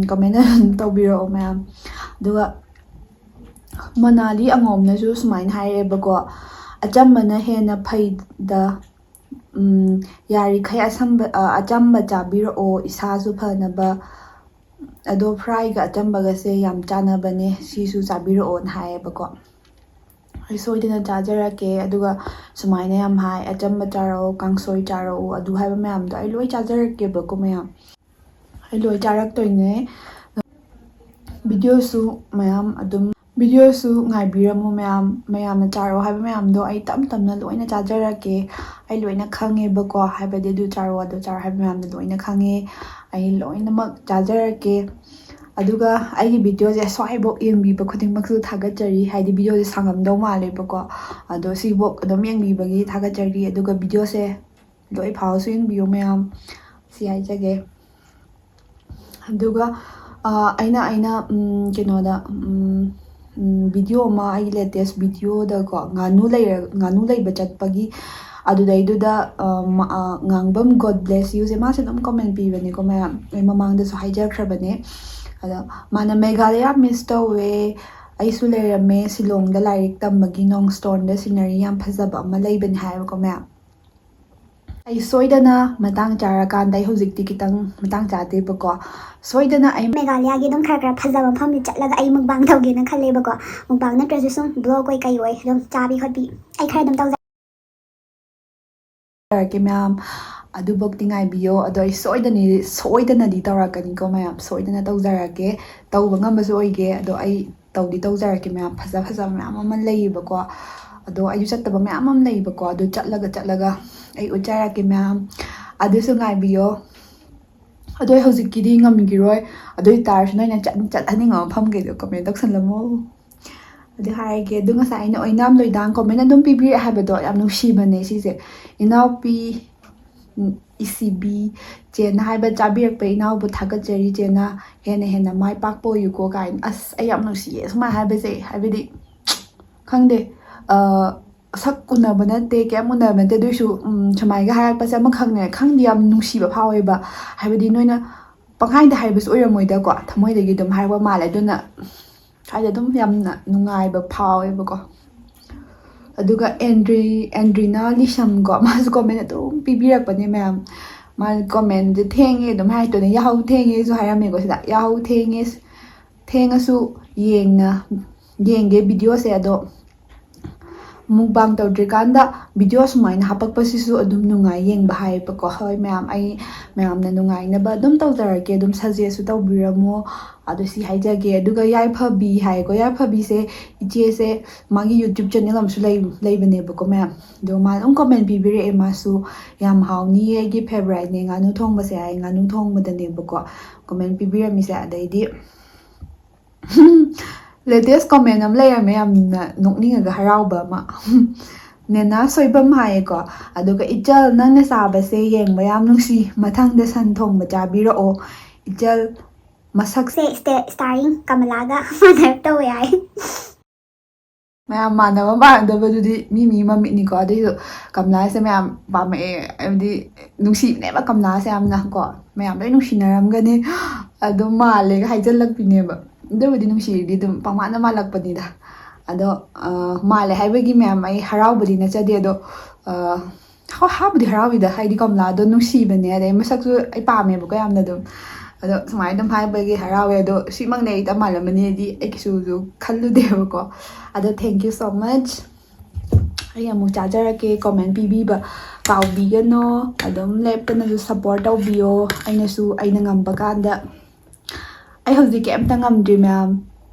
comment ꯑꯗꯨꯝ ꯇꯧꯕꯤꯔꯛꯑꯣ ꯃꯌꯥꯝ꯫ ꯑꯗꯨꯒ ꯃꯣꯅꯥꯂꯤ ꯑꯉꯣꯝꯅꯁꯨ ꯁꯨꯃꯥꯏꯅ ꯍꯥꯏꯔꯛꯑꯦꯕꯀꯣ, "ꯑꯆꯝꯕꯅ ꯍꯦꯟꯅ ꯐꯩꯗ, ꯎꯝ, ꯌꯥꯔꯤꯈꯩ ꯑꯁꯝꯕ, ꯑ, ꯑꯆꯝꯕ ꯆꯥꯕꯤꯔꯛꯑꯣ, ꯏꯁꯥꯁꯨ ꯐꯅꯕ꯫ ꯑꯗꯣ ꯐ꯭ꯔꯥꯏꯒ ꯑꯆꯝꯕꯒꯁꯦ ꯌꯥꯝ ꯆꯥꯅꯕꯅꯦ, ꯁꯤꯁꯨ ꯆꯥꯕꯤꯔꯛꯑꯣꯅ" ꯍꯥꯏꯌꯦꯕꯀꯣ꯫ ꯑꯩ ꯁꯣꯏꯗꯅ ꯆꯥꯖꯔꯛꯀꯦ꯫ ꯑꯗꯨꯒ ꯁꯨꯃꯥꯏꯅ ꯌꯥꯝ ꯍꯥꯏ, "ꯑꯆꯝꯕ ꯆꯥꯔꯛꯑꯣ, ꯀꯥꯡꯁꯣꯏ ꯆꯥꯔꯛꯑꯣ", ꯑꯗꯨ ꯍꯥꯏꯕ ꯃꯌꯥꯝꯗꯣ ꯑꯩ ꯂꯣꯏ ꯆꯥꯖꯔꯛꯀꯦꯕꯀꯣ ꯃꯌꯥꯝ꯫ ꯑꯩ ꯂꯣꯏ ꯆꯥꯔꯛꯇꯣꯏꯅꯦ꯫ ꯚꯤꯗꯤꯑꯣꯁꯨ ꯃꯌꯥꯝ ꯑꯗꯨꯝ ꯚꯤꯗꯤꯑꯣꯁꯨ ꯉꯥꯏꯕꯤꯔꯝꯃꯣ ꯃꯌꯥꯝ꯫ ꯃꯌꯥꯝꯅ ꯆꯥꯔꯛꯑꯣ ꯍꯥꯏꯕ ꯃꯌꯥꯝꯗꯣ ꯑꯩ ꯇꯞ ꯇꯞꯅ ꯂꯣꯏꯅ ꯆꯥꯖꯔꯛꯀꯦ꯫ ꯑꯩ ꯂꯣꯏꯅ ꯈꯪꯉꯦꯕꯀꯣ, ꯍꯥꯏꯕꯗꯤ ꯑꯗꯨ ꯆꯥꯔꯛꯑꯣ, ꯑꯗꯨ ꯆꯥꯔꯛꯑꯣ ꯍꯥꯏꯕ ꯃꯌꯥꯝꯗꯣ ꯂꯣꯏꯅ ꯈꯪꯉꯦ꯫ ꯑꯩ ꯂꯣꯏꯅꯃꯛ ꯆꯥꯖꯔꯛꯀꯦ꯫ ꯑꯗꯨꯒ ꯑꯩꯒꯤ ꯚꯤꯗꯤꯑꯣꯁꯦ ꯁ꯭ꯋꯥꯏꯐꯥꯎ ꯌꯦꯡꯕꯤꯕ ꯈꯨꯗꯤꯡꯃꯛꯁꯨ ꯊꯥꯒꯠꯆꯔꯤ꯫ ꯍꯥꯏꯗꯤ ꯚꯤꯗꯤꯑꯣꯁꯦ ꯁꯥꯡꯉꯝꯗꯧ ꯃꯥꯜꯂꯦꯕꯀꯣ, ꯑꯗꯣ ꯁꯤꯐꯥꯎ ꯑꯗꯨꯝ ꯌꯦꯡꯕꯤꯕꯒꯤ ꯊꯥꯒꯠꯆꯔꯤ꯫ ꯑꯗꯨꯒ ꯚꯤꯗꯤꯑꯣꯁꯦ ꯂꯣꯏ ꯐꯥꯎꯁꯨ ꯌꯦꯡꯕꯤꯌꯨ ꯃꯌꯥꯝ, ꯁꯤ ꯍꯥꯏꯖꯒꯦ꯫ ꯑꯗꯨꯒ ꯑ, ꯑꯩꯅ ꯑꯩꯅ ꯎꯝ, ꯀꯩꯅꯣꯗ ꯎꯝ, ꯎꯝ, ꯚꯤꯗꯤꯑꯣ ꯑꯃ, ꯑꯩꯒꯤ ꯂꯦꯇꯦꯁ ꯚꯤꯗꯤꯑꯣꯗꯀꯣ, ꯉꯥꯅꯨ ꯂꯩꯔ ꯉꯥꯅꯨ ꯂꯩꯕ ꯆꯠꯄꯒꯤ, ꯑꯗꯨꯗꯩꯗꯨꯗ ꯑ, ꯃ- ꯑ, ꯉꯥꯡꯕꯝ God bless youꯁꯦ, ꯃꯥꯁꯦ ꯑꯗꯨꯝ ꯀꯃꯦꯟ ꯄꯤꯕꯅꯤꯀꯣ ꯃꯌꯥꯝ, ꯑꯩ ꯃꯃꯥꯡꯗꯁꯨ ꯍꯥꯏꯖꯈ꯭ꯔꯕꯅꯦ꯫ ꯑꯗꯣ ꯃꯥꯅ "ꯃꯦꯘꯥꯂꯌꯥ ꯃꯤꯁ ꯇꯧꯋꯦ, ꯑꯩꯁꯨ ꯂꯩꯔꯝꯃꯦ ꯁꯤꯂꯣꯡꯗ ꯂꯥꯏꯔꯤꯛ ꯇꯝꯕꯒꯤ, ꯅꯣꯡ ꯁ꯭ꯇꯣꯟꯗ ꯁꯤꯅꯔꯤ ꯌꯥꯝ ꯐꯖꯕ ꯑꯃ ꯂꯩꯕꯅꯦ" ꯍꯥꯏꯕꯀꯣ ꯃꯌꯥꯝ꯫ ꯑꯩ ꯁꯣꯏꯗꯅ ꯃꯇꯥꯡ ꯆꯥꯔꯀꯥꯟꯗ, ꯑꯩ ꯍꯧꯖꯤꯛꯇꯤ ꯈꯤꯇꯪ ꯃꯇꯥꯡ ꯆꯥꯗꯦꯕꯀꯣ, ꯁꯣꯏꯗꯅ ꯑꯩ ꯃꯦꯘꯥꯂꯌꯥꯒꯤ ꯑꯗꯨꯝ ꯈꯔ ꯈꯔ ꯐꯖꯕ ꯃꯐꯝꯗꯤ ꯆꯠꯂꯒ ꯑꯩ ꯃꯨꯛꯕꯥꯡ ꯇꯧꯒꯦꯅ ꯈꯜꯂꯦꯕꯀꯣ꯫ ꯃꯨꯛꯕꯥꯡ ꯅꯠꯇ꯭ꯔꯁꯨ ꯁꯨꯝ ꯕ꯭ꯂꯣꯒ ꯑꯣꯏ ꯀꯩ ꯑꯣꯏ ꯑꯗꯨꯝ ꯆꯥꯕꯤ ꯈꯣꯠꯄꯤ ꯑꯩ ꯈꯔ ꯑꯗꯨꯝ ꯇꯧꯖꯔꯛꯀꯦ꯫ ꯇꯧꯖꯔꯛꯀꯦ ꯃꯌꯥꯝ, ꯑꯗꯨꯐꯧꯗꯤ ꯉꯥꯏꯕꯤꯌꯣ꯫ ꯑꯗꯣ ꯑꯩ ꯁꯣꯏꯗꯅ ꯁꯣꯏꯗꯅꯗꯤ ꯇꯧꯔꯛꯀꯅꯤꯀꯣ ꯃꯌꯥꯝ, ꯁꯣꯏꯗꯅ ꯇꯧꯖꯔꯛꯀꯦ꯫ ꯇꯧꯕ ꯉꯝꯕꯁꯨ ꯑꯣꯏꯒꯦ꯫ ꯑꯗꯣ ꯑꯩ ꯇꯧꯗꯤ ꯇꯧꯖꯔꯛꯀꯦ ꯃꯌꯥꯝ꯫ ꯐꯖ ꯐꯖꯕ ꯃꯌꯥꯝ ꯑꯃ ꯂꯩꯌꯦꯕꯀꯣ, ꯑꯗꯣ ꯑꯩꯁꯨ ꯆꯠꯇꯕ ꯃꯌꯥꯝ ꯑꯃ ꯂꯩꯌꯦꯕꯀꯣ꯫ ꯑꯗꯨ ꯆꯠꯂꯒ ꯆꯠꯂꯒ ꯑꯩ ꯎꯠꯆꯔꯛꯀꯦ ꯃꯌꯥꯝ, ꯑꯗꯨꯁꯨ ꯉꯥꯏꯕꯤꯌꯣ꯫ ꯑꯗꯣ ꯑꯩ ꯍꯧꯖꯤꯛꯀꯤꯗꯤ ꯉꯝꯈꯤꯔꯣꯏ꯫ ꯑꯗꯨ ꯑꯣꯏ ꯇꯥꯔꯁꯨ ꯅꯣꯏꯅ ꯆꯠ- ꯆꯠꯍꯟꯅꯤꯡꯕ ꯃꯐꯝꯈꯩꯗꯣ ꯀꯃꯦꯟ ꯇꯧꯁꯜꯂꯝꯃꯣ꯫ ꯑꯗꯨ ꯍꯥꯏꯔꯒꯦ꯫ ꯑꯗꯨ ꯉꯁꯥꯏ ꯑꯩꯅ ꯑꯣꯏꯅꯥꯝ ꯂꯣꯏꯗꯥꯡ ꯀꯃꯦꯟ ꯑꯗꯨꯝ ꯄꯤꯕꯤꯔꯛꯑꯦ ꯍꯥꯏꯕꯗꯣ ꯌꯥꯝ ꯅꯨꯡꯁꯤꯕꯅꯦ ꯁꯤꯁꯦ꯫ ꯏꯅꯥꯎꯄꯤ, ꯎꯝ, ꯏꯁꯤꯕꯤ ꯆꯦꯟ ꯍꯥꯏꯕ ꯆꯥꯕꯤꯔꯛꯄ ꯏꯅꯥꯎꯕꯨ ꯊꯥꯒꯠꯆꯔꯤ꯫ ꯆꯦꯅ ꯍꯦꯟꯅ ꯍꯦꯟꯅ ꯃꯥꯏ ꯄꯥꯛꯄ ꯑꯣꯏꯌꯨꯀꯣ ꯀꯥꯏꯅ꯫ ꯑꯁ, ꯑꯩ ꯌꯥꯝ ꯅꯨꯡꯁꯤꯌꯦ ꯁꯨꯃꯥꯏꯅ ꯍꯥꯏꯕꯁꯦ꯫ ꯍꯥꯏꯕꯗꯤ ꯈꯪꯗꯦ, ꯑ, ꯁꯛ ꯎꯅꯕ ꯅꯠꯇꯦ, ꯀꯩꯝ ꯎꯅꯕ ꯅꯠꯇꯦ, ꯑꯗꯨꯏꯁꯨ ꯎꯝ, ꯁꯨꯃꯥꯏꯒ ꯍꯥꯏꯔꯛꯄꯁꯦ ꯑꯃ ꯈꯪꯅꯦ, ꯈꯪꯗꯦ, ꯌꯥꯝ ꯅꯨꯡꯁꯤꯕ ꯐꯥꯎꯋꯦꯕ꯫ ꯍꯥꯏꯕꯗꯤ ꯅꯣꯏꯅ ꯄꯪꯍꯥꯏꯗ ꯍꯥꯏꯕꯁꯨ ꯑꯣꯏꯔꯝꯃꯣꯏꯗꯀꯣ, ꯊꯃꯣꯏꯗꯒꯤ ꯑꯗꯨꯝ ꯍꯥꯏꯔꯛꯄ ꯃꯥꯜꯂꯦ꯫ ꯑꯗꯨꯅ ꯍꯥꯏꯗꯤ ꯑꯗꯨꯝ ꯌꯥꯝꯅ ꯅꯨꯡꯉꯥꯏꯕ ꯐꯥꯎꯋꯦꯕꯀꯣ꯫ ꯑꯗꯨꯒ ꯑꯦꯟꯗ꯭ꯔꯤ ꯑꯦꯟꯗ꯭ꯔꯤꯅꯥ ꯂꯤꯁꯝꯀꯣ, ꯃꯥꯁꯨ ꯀꯣꯃꯦꯟ ꯑꯗꯨꯝ ꯄꯤꯕꯤꯔꯛꯄꯅꯦ ꯃꯌꯥꯝ꯫ ꯃꯥ ꯀꯣꯃꯦꯟꯁꯦ ꯊꯦꯡꯉꯦ ꯑꯗꯨꯝ ꯍꯥꯏꯔꯛꯇꯣꯏꯅꯦ, "ꯌꯥꯍꯧ ꯊꯦꯡꯉꯦꯁꯨ" ꯍꯥꯏꯔꯝꯃꯦꯀꯣ ꯁꯤꯗ, "ꯌꯥꯍꯧ ꯊꯦꯡꯉꯦ, ꯊꯦꯡꯉꯁꯨ ꯌꯦꯡꯅ ꯌꯦꯡꯒꯦ ꯚꯤꯗꯤꯑꯣꯁꯦ, ꯑꯗꯣ Mukbang ꯇꯧꯗ꯭ꯔꯤꯀꯥꯟꯗ video ꯁꯨꯃꯥꯏꯅ ꯍꯥꯄꯛꯄꯁꯤꯁꯨ ꯑꯗꯨꯝ ꯅꯨꯡꯉꯥꯏ ꯌꯦꯡꯕ ꯍꯥꯏꯌꯦꯕꯀꯣ꯫ ꯍꯣꯏ ꯃꯌꯥꯝ, ꯑꯩ ꯃꯌꯥꯝꯅ ꯅꯨꯡꯉꯥꯏꯅꯕ ꯑꯗꯨꯝ ꯇꯧꯖꯔꯛꯀꯦ, ꯑꯗꯨꯝ suggest ꯁꯨ ꯇꯧꯕꯤꯔꯝꯃꯣ꯫ ꯑꯗꯣ ꯁꯤ ꯍꯥꯏꯖꯒꯦ꯫ ꯑꯗꯨꯒ ꯌꯥꯏꯐꯕꯤ ꯍꯥꯏꯀꯣ, ꯌꯥꯏꯐꯕꯤꯁꯦ ꯏꯆꯦꯁꯦ ꯃꯥꯒꯤ YouTube channel ꯑꯃꯁꯨ ꯂꯩ, ꯂꯩꯕꯅꯦꯕꯀꯣ ꯃꯌꯥꯝ꯫ ꯑꯗꯣ ꯃꯥ ꯑꯗꯨꯝ comment ꯄꯤꯕꯤꯔꯛꯑꯦ, ꯃꯥꯁꯨ ꯌꯥꯝ ꯍꯥꯎꯅꯤꯌꯦ, ꯑꯩꯒꯤ favourite ꯅꯦ ꯉꯥꯅꯨ ꯊꯣꯡꯕꯁꯦ ꯍꯥꯏ, ꯉꯥꯅꯨ ꯊꯣꯡꯕꯗꯅꯦꯕꯀꯣ comment ꯄꯤꯕꯤꯔꯝꯃꯤꯁꯦ꯫ ꯑꯗꯩꯗꯤ latest comment ꯑꯃ ꯂꯩꯔꯝꯃꯦ, ꯌꯥꯝꯅ ꯅꯣꯛꯅꯤꯡꯉꯒ ꯍꯔꯥꯎꯕ ꯑꯃ꯫ ꯅꯦꯅꯥ ꯁꯣꯏꯕꯝ ꯍꯥꯏꯌꯦꯀꯣ꯫ ꯑꯗꯨꯒ ꯏꯆꯜ, ꯅꯪꯅ ꯆꯥꯕꯁꯦ ꯌꯦꯡꯕ ꯌꯥꯝ ꯅꯨꯡꯁꯤ, ꯃꯊꯪꯗ ꯁꯟ ꯊꯣꯡꯕ ꯆꯥꯕꯤꯔꯛꯑꯣ ꯏꯆꯜ꯫ ꯃꯁꯛꯁꯦ ꯁꯦ, ꯁ꯭ꯇꯦ-, starring ꯀꯃꯂꯥꯒ ꯃꯥꯟꯅꯔꯞ ꯇꯧꯋꯦ ꯍꯥꯏ꯫ ꯃꯌꯥꯝ ꯃꯥꯟꯅꯕ ꯃꯥꯟꯅꯗꯕꯗꯨꯗꯤ ꯃꯤ ꯃꯤ ꯃꯃꯤꯠꯅꯤꯀꯣ꯫ ꯑꯗꯨꯏꯁꯨ ꯀꯃꯂꯥꯁꯦ ꯃꯌꯥꯝ ꯄꯥꯝꯃꯛꯑꯦ, ꯍꯥꯏꯕꯗꯤ ꯅꯨꯡꯁꯤꯕꯅꯦꯕ ꯀꯃꯂꯥꯁꯦ ꯌꯥꯝꯅ ꯀꯣ꯫ ꯃꯌꯥꯝ ꯂꯣꯏ ꯅꯨꯡꯁꯤꯅꯔꯝꯒꯅꯤ꯫ ꯑꯗꯨꯝ ꯃꯥꯜꯂꯦꯒ ꯍꯥꯏꯖꯜꯂꯛꯄꯤꯅꯦꯕ꯫ ꯑꯗꯨꯕꯨꯗꯤ ꯅꯨꯡꯁꯤꯔꯗꯤ ꯑꯗꯨꯝ ꯄꯪꯃꯥꯟꯗ ꯃꯥꯜꯂꯛꯄꯅꯤꯗ꯫ ꯑꯗꯣ, ꯑ, ꯃꯥꯜꯂꯦ ꯍꯥꯏꯕꯒꯤ ꯃꯌꯥꯝ ꯑꯩ ꯍꯔꯥꯎꯕꯗꯤ ꯅꯠꯆꯗꯦ꯫ ꯑꯗꯣ, ꯑ, ꯍ-, ꯍꯔꯥꯎꯕꯨꯗꯤ ꯍꯔꯥꯎꯋꯤꯗ, ꯍꯥꯏꯗꯤ ꯀꯃꯂꯥꯗꯣ ꯅꯨꯡꯁꯤꯕꯅꯦ, ꯑꯗꯩ ꯃꯁꯛꯁꯨ ꯑꯩ ꯄꯥꯝꯃꯦꯕꯀꯣ ꯌꯥꯝꯅ ꯑꯗꯨꯝ꯫ ꯑꯗꯣ ꯁꯨꯃꯥꯏꯅ ꯑꯗꯨꯝ ꯍꯥꯏꯕꯒꯤ ꯍꯔꯥꯎꯋꯦ꯫ ꯑꯗꯣ ꯁꯤꯃꯛꯅꯦ ꯑꯩ ꯇꯞ ꯃꯥꯜꯂꯝꯃꯅꯤꯗꯤ ꯑꯩ ꯀꯩꯁꯨꯁꯨ ꯈꯜꯂꯨꯗꯦꯕꯀꯣ꯫ ꯑꯗꯣ thank you so much꯫ ꯑꯩ ꯑꯃꯨꯛ ꯆꯥꯖꯔꯛꯀꯦ꯫ Comment ꯄꯤꯕꯤꯕ ꯀꯥꯎꯕꯤꯒꯅꯣ꯫ ꯑꯗꯨꯝ ꯂꯦꯞꯇꯅꯁꯨ support ꯇꯧꯕꯤꯌꯣ꯫ ꯑꯩꯅꯁꯨ ꯑꯩꯅ ꯉꯝꯕ ꯀꯥꯟꯗ, ꯑꯩ ꯍꯧꯖꯤꯛ ꯀꯩꯝꯇ ꯉꯝꯗ꯭ꯔꯤ ꯃꯌꯥꯝ,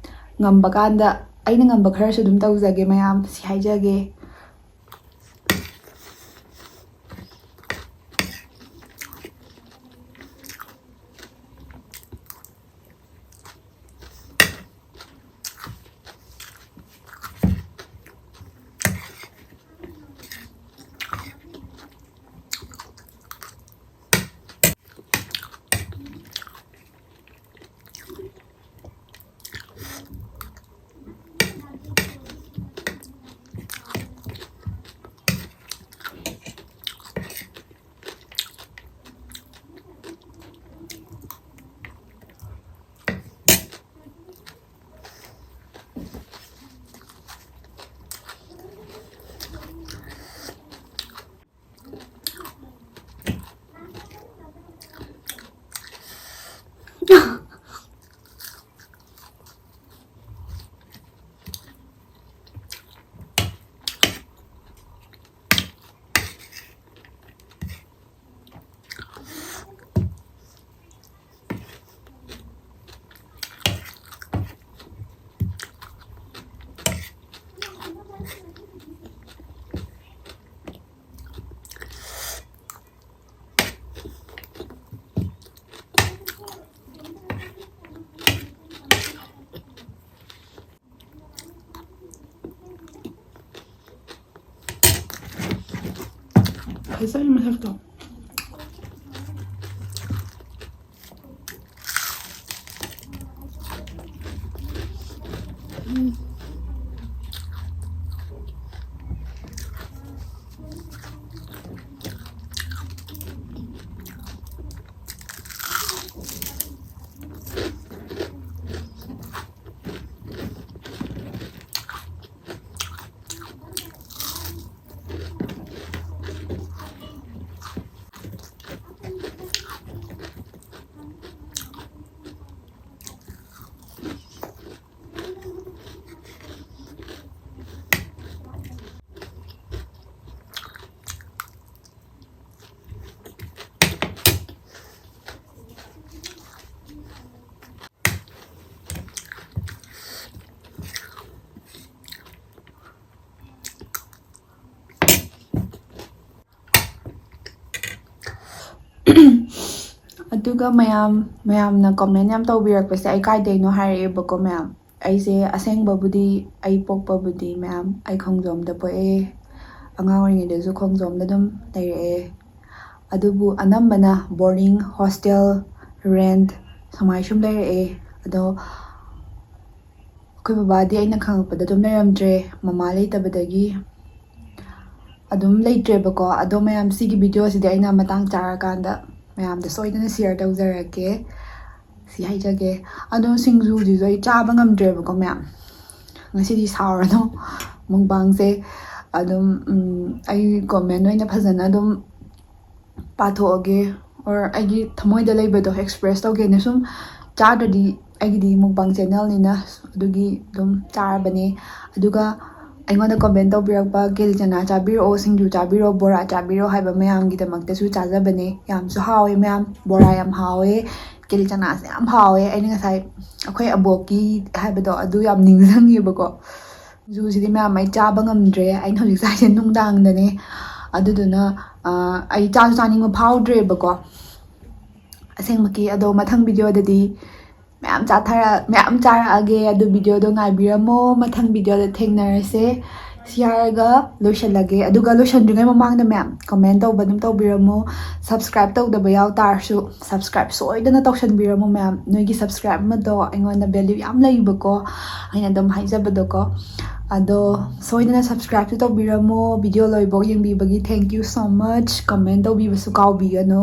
ꯉꯝꯕ ꯀꯥꯟꯗ ꯑꯩꯅ ꯉꯝꯕ ꯈꯔꯁꯨ ꯑꯗꯨꯝ ꯇꯧꯖꯒꯦ ꯃꯌꯥꯝ, ꯁꯤ ꯍꯥꯏꯖꯒꯦ꯫ ꯐꯖꯩ ꯃꯁꯛꯇꯣ꯫ ꯑꯗꯨꯒ ꯃꯌꯥꯝ, ꯃꯌꯥꯝꯅ comment ꯌꯥꯝ ꯇꯧꯕꯤꯔꯛꯄꯁꯦ ꯑꯩ ꯀꯥꯏꯗꯩꯅꯣ ꯍꯥꯏꯔꯛꯑꯦꯕꯀꯣ ꯃꯌꯥꯝ꯫ ꯑꯩꯁꯦ ꯑꯁꯦꯡꯕꯕꯨꯗꯤ ꯑꯩ ꯄꯣꯛꯄꯕꯨꯗꯤ ꯃꯌꯥꯝ ꯑꯩ ꯈꯣꯡꯖꯣꯝꯗ ꯄꯣꯛꯑꯦ꯫ ꯑꯉꯥꯡ ꯑꯣꯏꯔꯤꯉꯩꯗꯁꯨ ꯈꯣꯡꯖꯣꯝꯗ ꯑꯗꯨꯝ ꯂꯩꯔꯛꯑꯦ꯫ ꯑꯗꯨꯕꯨ ꯑꯅꯝꯕꯅ boarding, hostel, rent ꯁꯨꯃꯥꯏ ꯁꯨꯝ ꯂꯩꯔꯛꯑꯦ꯫ ꯑꯗꯣ ꯑꯩꯈꯣꯏ ꯕꯕꯥꯗꯤ ꯑꯩꯅ ꯈꯪꯉꯛꯄꯗ ꯑꯗꯨꯝ ꯂꯩꯔꯝꯗ꯭ꯔꯦ, ꯃꯃꯥ ꯂꯩꯇꯕꯗꯒꯤ ꯑꯗꯨꯝ ꯂꯩꯇ꯭ꯔꯦꯕꯀꯣ꯫ ꯑꯗꯣ ꯃꯌꯥꯝ, ꯁꯤꯒꯤ video ꯁꯤꯗꯤ ꯑꯩꯅ ꯃꯇꯥꯡ ꯆꯥꯔꯀꯥꯟꯗ ꯃꯌꯥꯝꯗ ꯁꯣꯏꯗꯅ share ꯇꯧꯖꯔꯛꯀꯦ꯫ ꯁꯤ ꯍꯥꯏꯖꯒꯦ꯫ ꯑꯗꯣ ꯁꯤꯡꯖꯨꯁꯤꯁꯨ ꯑꯩ ꯆꯥꯕ ꯉꯝꯗ꯭ꯔꯦꯕꯀꯣ ꯃꯌꯥꯝ꯫ ꯉꯁꯤꯗꯤ ꯁꯥꯎꯔꯅꯨ꯫ Mukbang ꯁꯦ ꯑꯗꯨꯝ, ꯎꯝ, ꯑꯩ comment ꯑꯣꯏꯅ ꯐꯖꯅ ꯑꯗꯨꯝ ꯄꯥꯊꯣꯛꯑꯒꯦ, or ꯑꯩꯒꯤ ꯊꯃꯣꯏꯗ ꯂꯩꯕꯗꯣ express ꯇꯧꯒꯦꯅ꯫ ꯁꯨꯝ ꯆꯥꯗ꯭ꯔꯗꯤ, ꯑꯩꯒꯤꯗꯤ mukbang channel ꯅꯤꯅ ꯑꯗꯨꯒꯤ ꯑꯗꯨꯝ ꯆꯥꯔꯕꯅꯦ꯫ ꯑꯗꯨꯒ ꯑꯩꯉꯣꯟꯗ comment ꯇꯧꯕꯤꯔꯛꯄ, "ꯀꯦꯂꯤ ꯆꯅꯥ ꯆꯥꯕꯤꯔꯛꯑꯣ, ꯁꯤꯡꯖꯨ ꯆꯥꯕꯤꯔꯛꯑꯣ, ꯕꯣꯔꯥ ꯆꯥꯕꯤꯔꯛꯑꯣ" ꯍꯥꯏꯕ ꯃꯌꯥꯝꯒꯤꯗꯃꯛꯇꯁꯨ ꯆꯥꯖꯕꯅꯦ꯫ ꯌꯥꯝꯁꯨ ꯍꯥꯎꯋꯦ ꯃꯌꯥꯝ, ꯕꯣꯔꯥ ꯌꯥꯝ ꯍꯥꯎꯋꯦ, ꯀꯦꯂꯤ ꯆꯅꯥꯁꯦ ꯌꯥꯝ ꯍꯥꯎꯋꯦ꯫ ꯑꯩꯅ ꯉꯁꯥꯏ ꯑꯩꯈꯣꯏ ꯑꯕꯣꯛꯀꯤ ꯍꯥꯏꯕꯗꯣ ꯑꯗꯨ ꯌꯥꯝ ꯅꯤꯡꯁꯤꯡꯉꯦꯕꯀꯣ꯫ ꯁꯤꯡꯖꯨꯁꯤꯗꯤ ꯃꯌꯥꯝ ꯑꯩ ꯆꯥꯕ ꯉꯝꯗ꯭ꯔꯦ꯫ ꯑꯩꯅ ꯍꯧꯖꯤꯛ ꯆꯥꯏꯁꯦ ꯅꯨꯡꯗꯥꯡꯗꯅꯦ꯫ ꯑꯗꯨꯗꯨꯅ, ꯑ, ꯑꯩ ꯆꯥꯁꯨ ꯆꯥꯅꯤꯡꯕ ꯐꯥꯎꯗ꯭ꯔꯦꯕꯀꯣ ꯑꯁꯦꯡꯃꯛꯀꯤ꯫ ꯑꯗꯣ ꯃꯊꯪ video ꯗꯗꯤ ꯃꯌꯥꯝ ꯆꯥꯊꯔ-, ꯃꯌꯥꯝ ꯆꯥꯔꯛꯑꯒꯦ꯫ ꯑꯗꯨ video ꯗꯣ ꯉꯥꯏꯕꯤꯔꯝꯃꯣ꯫ ꯃꯊꯪ video ꯗ ꯊꯦꯡꯅꯔꯁꯦ꯫ ꯁꯤ ꯍꯥꯏꯔꯒ ꯂꯣꯏꯁꯤꯜꯂꯒꯦ꯫ ꯑꯗꯨꯒ ꯂꯣꯏꯁꯤꯟꯗ꯭ꯔꯤꯉꯩ ꯃꯃꯥꯡꯗ ꯃꯌꯥꯝ, comment ꯇꯧꯕ ꯑꯗꯨꯝ ꯇꯧꯕꯤꯔꯝꯃꯣ꯫ Subscribe ꯇꯧꯗꯕ ꯌꯥꯎ ꯇꯥꯔꯁꯨ, subscribe ꯁꯣꯏꯗꯅ ꯇꯧꯁꯟꯕꯤꯔꯝꯃꯣ ꯃꯌꯥꯝ꯫ ꯅꯣꯏꯒꯤ subscribe ꯑꯃꯗꯣ ꯑꯩꯉꯣꯟꯗ value ꯌꯥꯝ ꯂꯩꯕꯀꯣ, ꯑꯩꯅ ꯑꯗꯨꯝ ꯍꯥꯏꯖꯕꯗꯣꯀꯣ꯫ ꯑꯗꯣ ꯁꯣꯏꯗꯅ subscribeꯁꯨ ꯇꯧꯕꯤꯔꯝꯃꯣ꯫ Video ꯂꯣꯏꯐꯥꯎ ꯌꯦꯡꯕꯤꯕꯒꯤ thank you so much꯫ Comment ꯇꯧꯕꯤꯕꯁꯨ ꯀꯥꯎꯕꯤꯒꯅꯨ꯫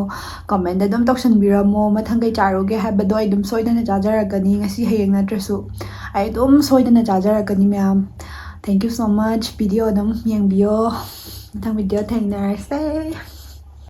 Comment ꯑꯗꯨꯝ ꯇꯧꯁꯟꯕꯤꯔꯝꯃꯣ꯫ ꯃꯊꯪ ꯀꯩ ꯆꯥꯔꯨꯒꯦ ꯍꯥꯏꯕꯗꯣ ꯑꯩ ꯑꯗꯨꯝ ꯁꯣꯏꯗꯅ ꯆꯥꯖꯔꯛꯀꯅꯤ, ꯉꯁꯤ ꯍꯌꯦꯡ ꯅꯠꯇ꯭ꯔꯁꯨ꯫ ꯑꯩ ꯑꯗꯨꯝ ꯁꯣꯏꯗꯅ ꯆꯥꯖꯔꯛꯀꯅꯤ ꯃꯌꯥꯝ꯫ Thank you so much꯫ Video ꯑꯗꯨꯝ ꯌꯦꯡꯕꯤꯌꯣ꯫ ꯃꯊꯪ video ꯊꯦꯡꯅꯔꯁꯦ꯫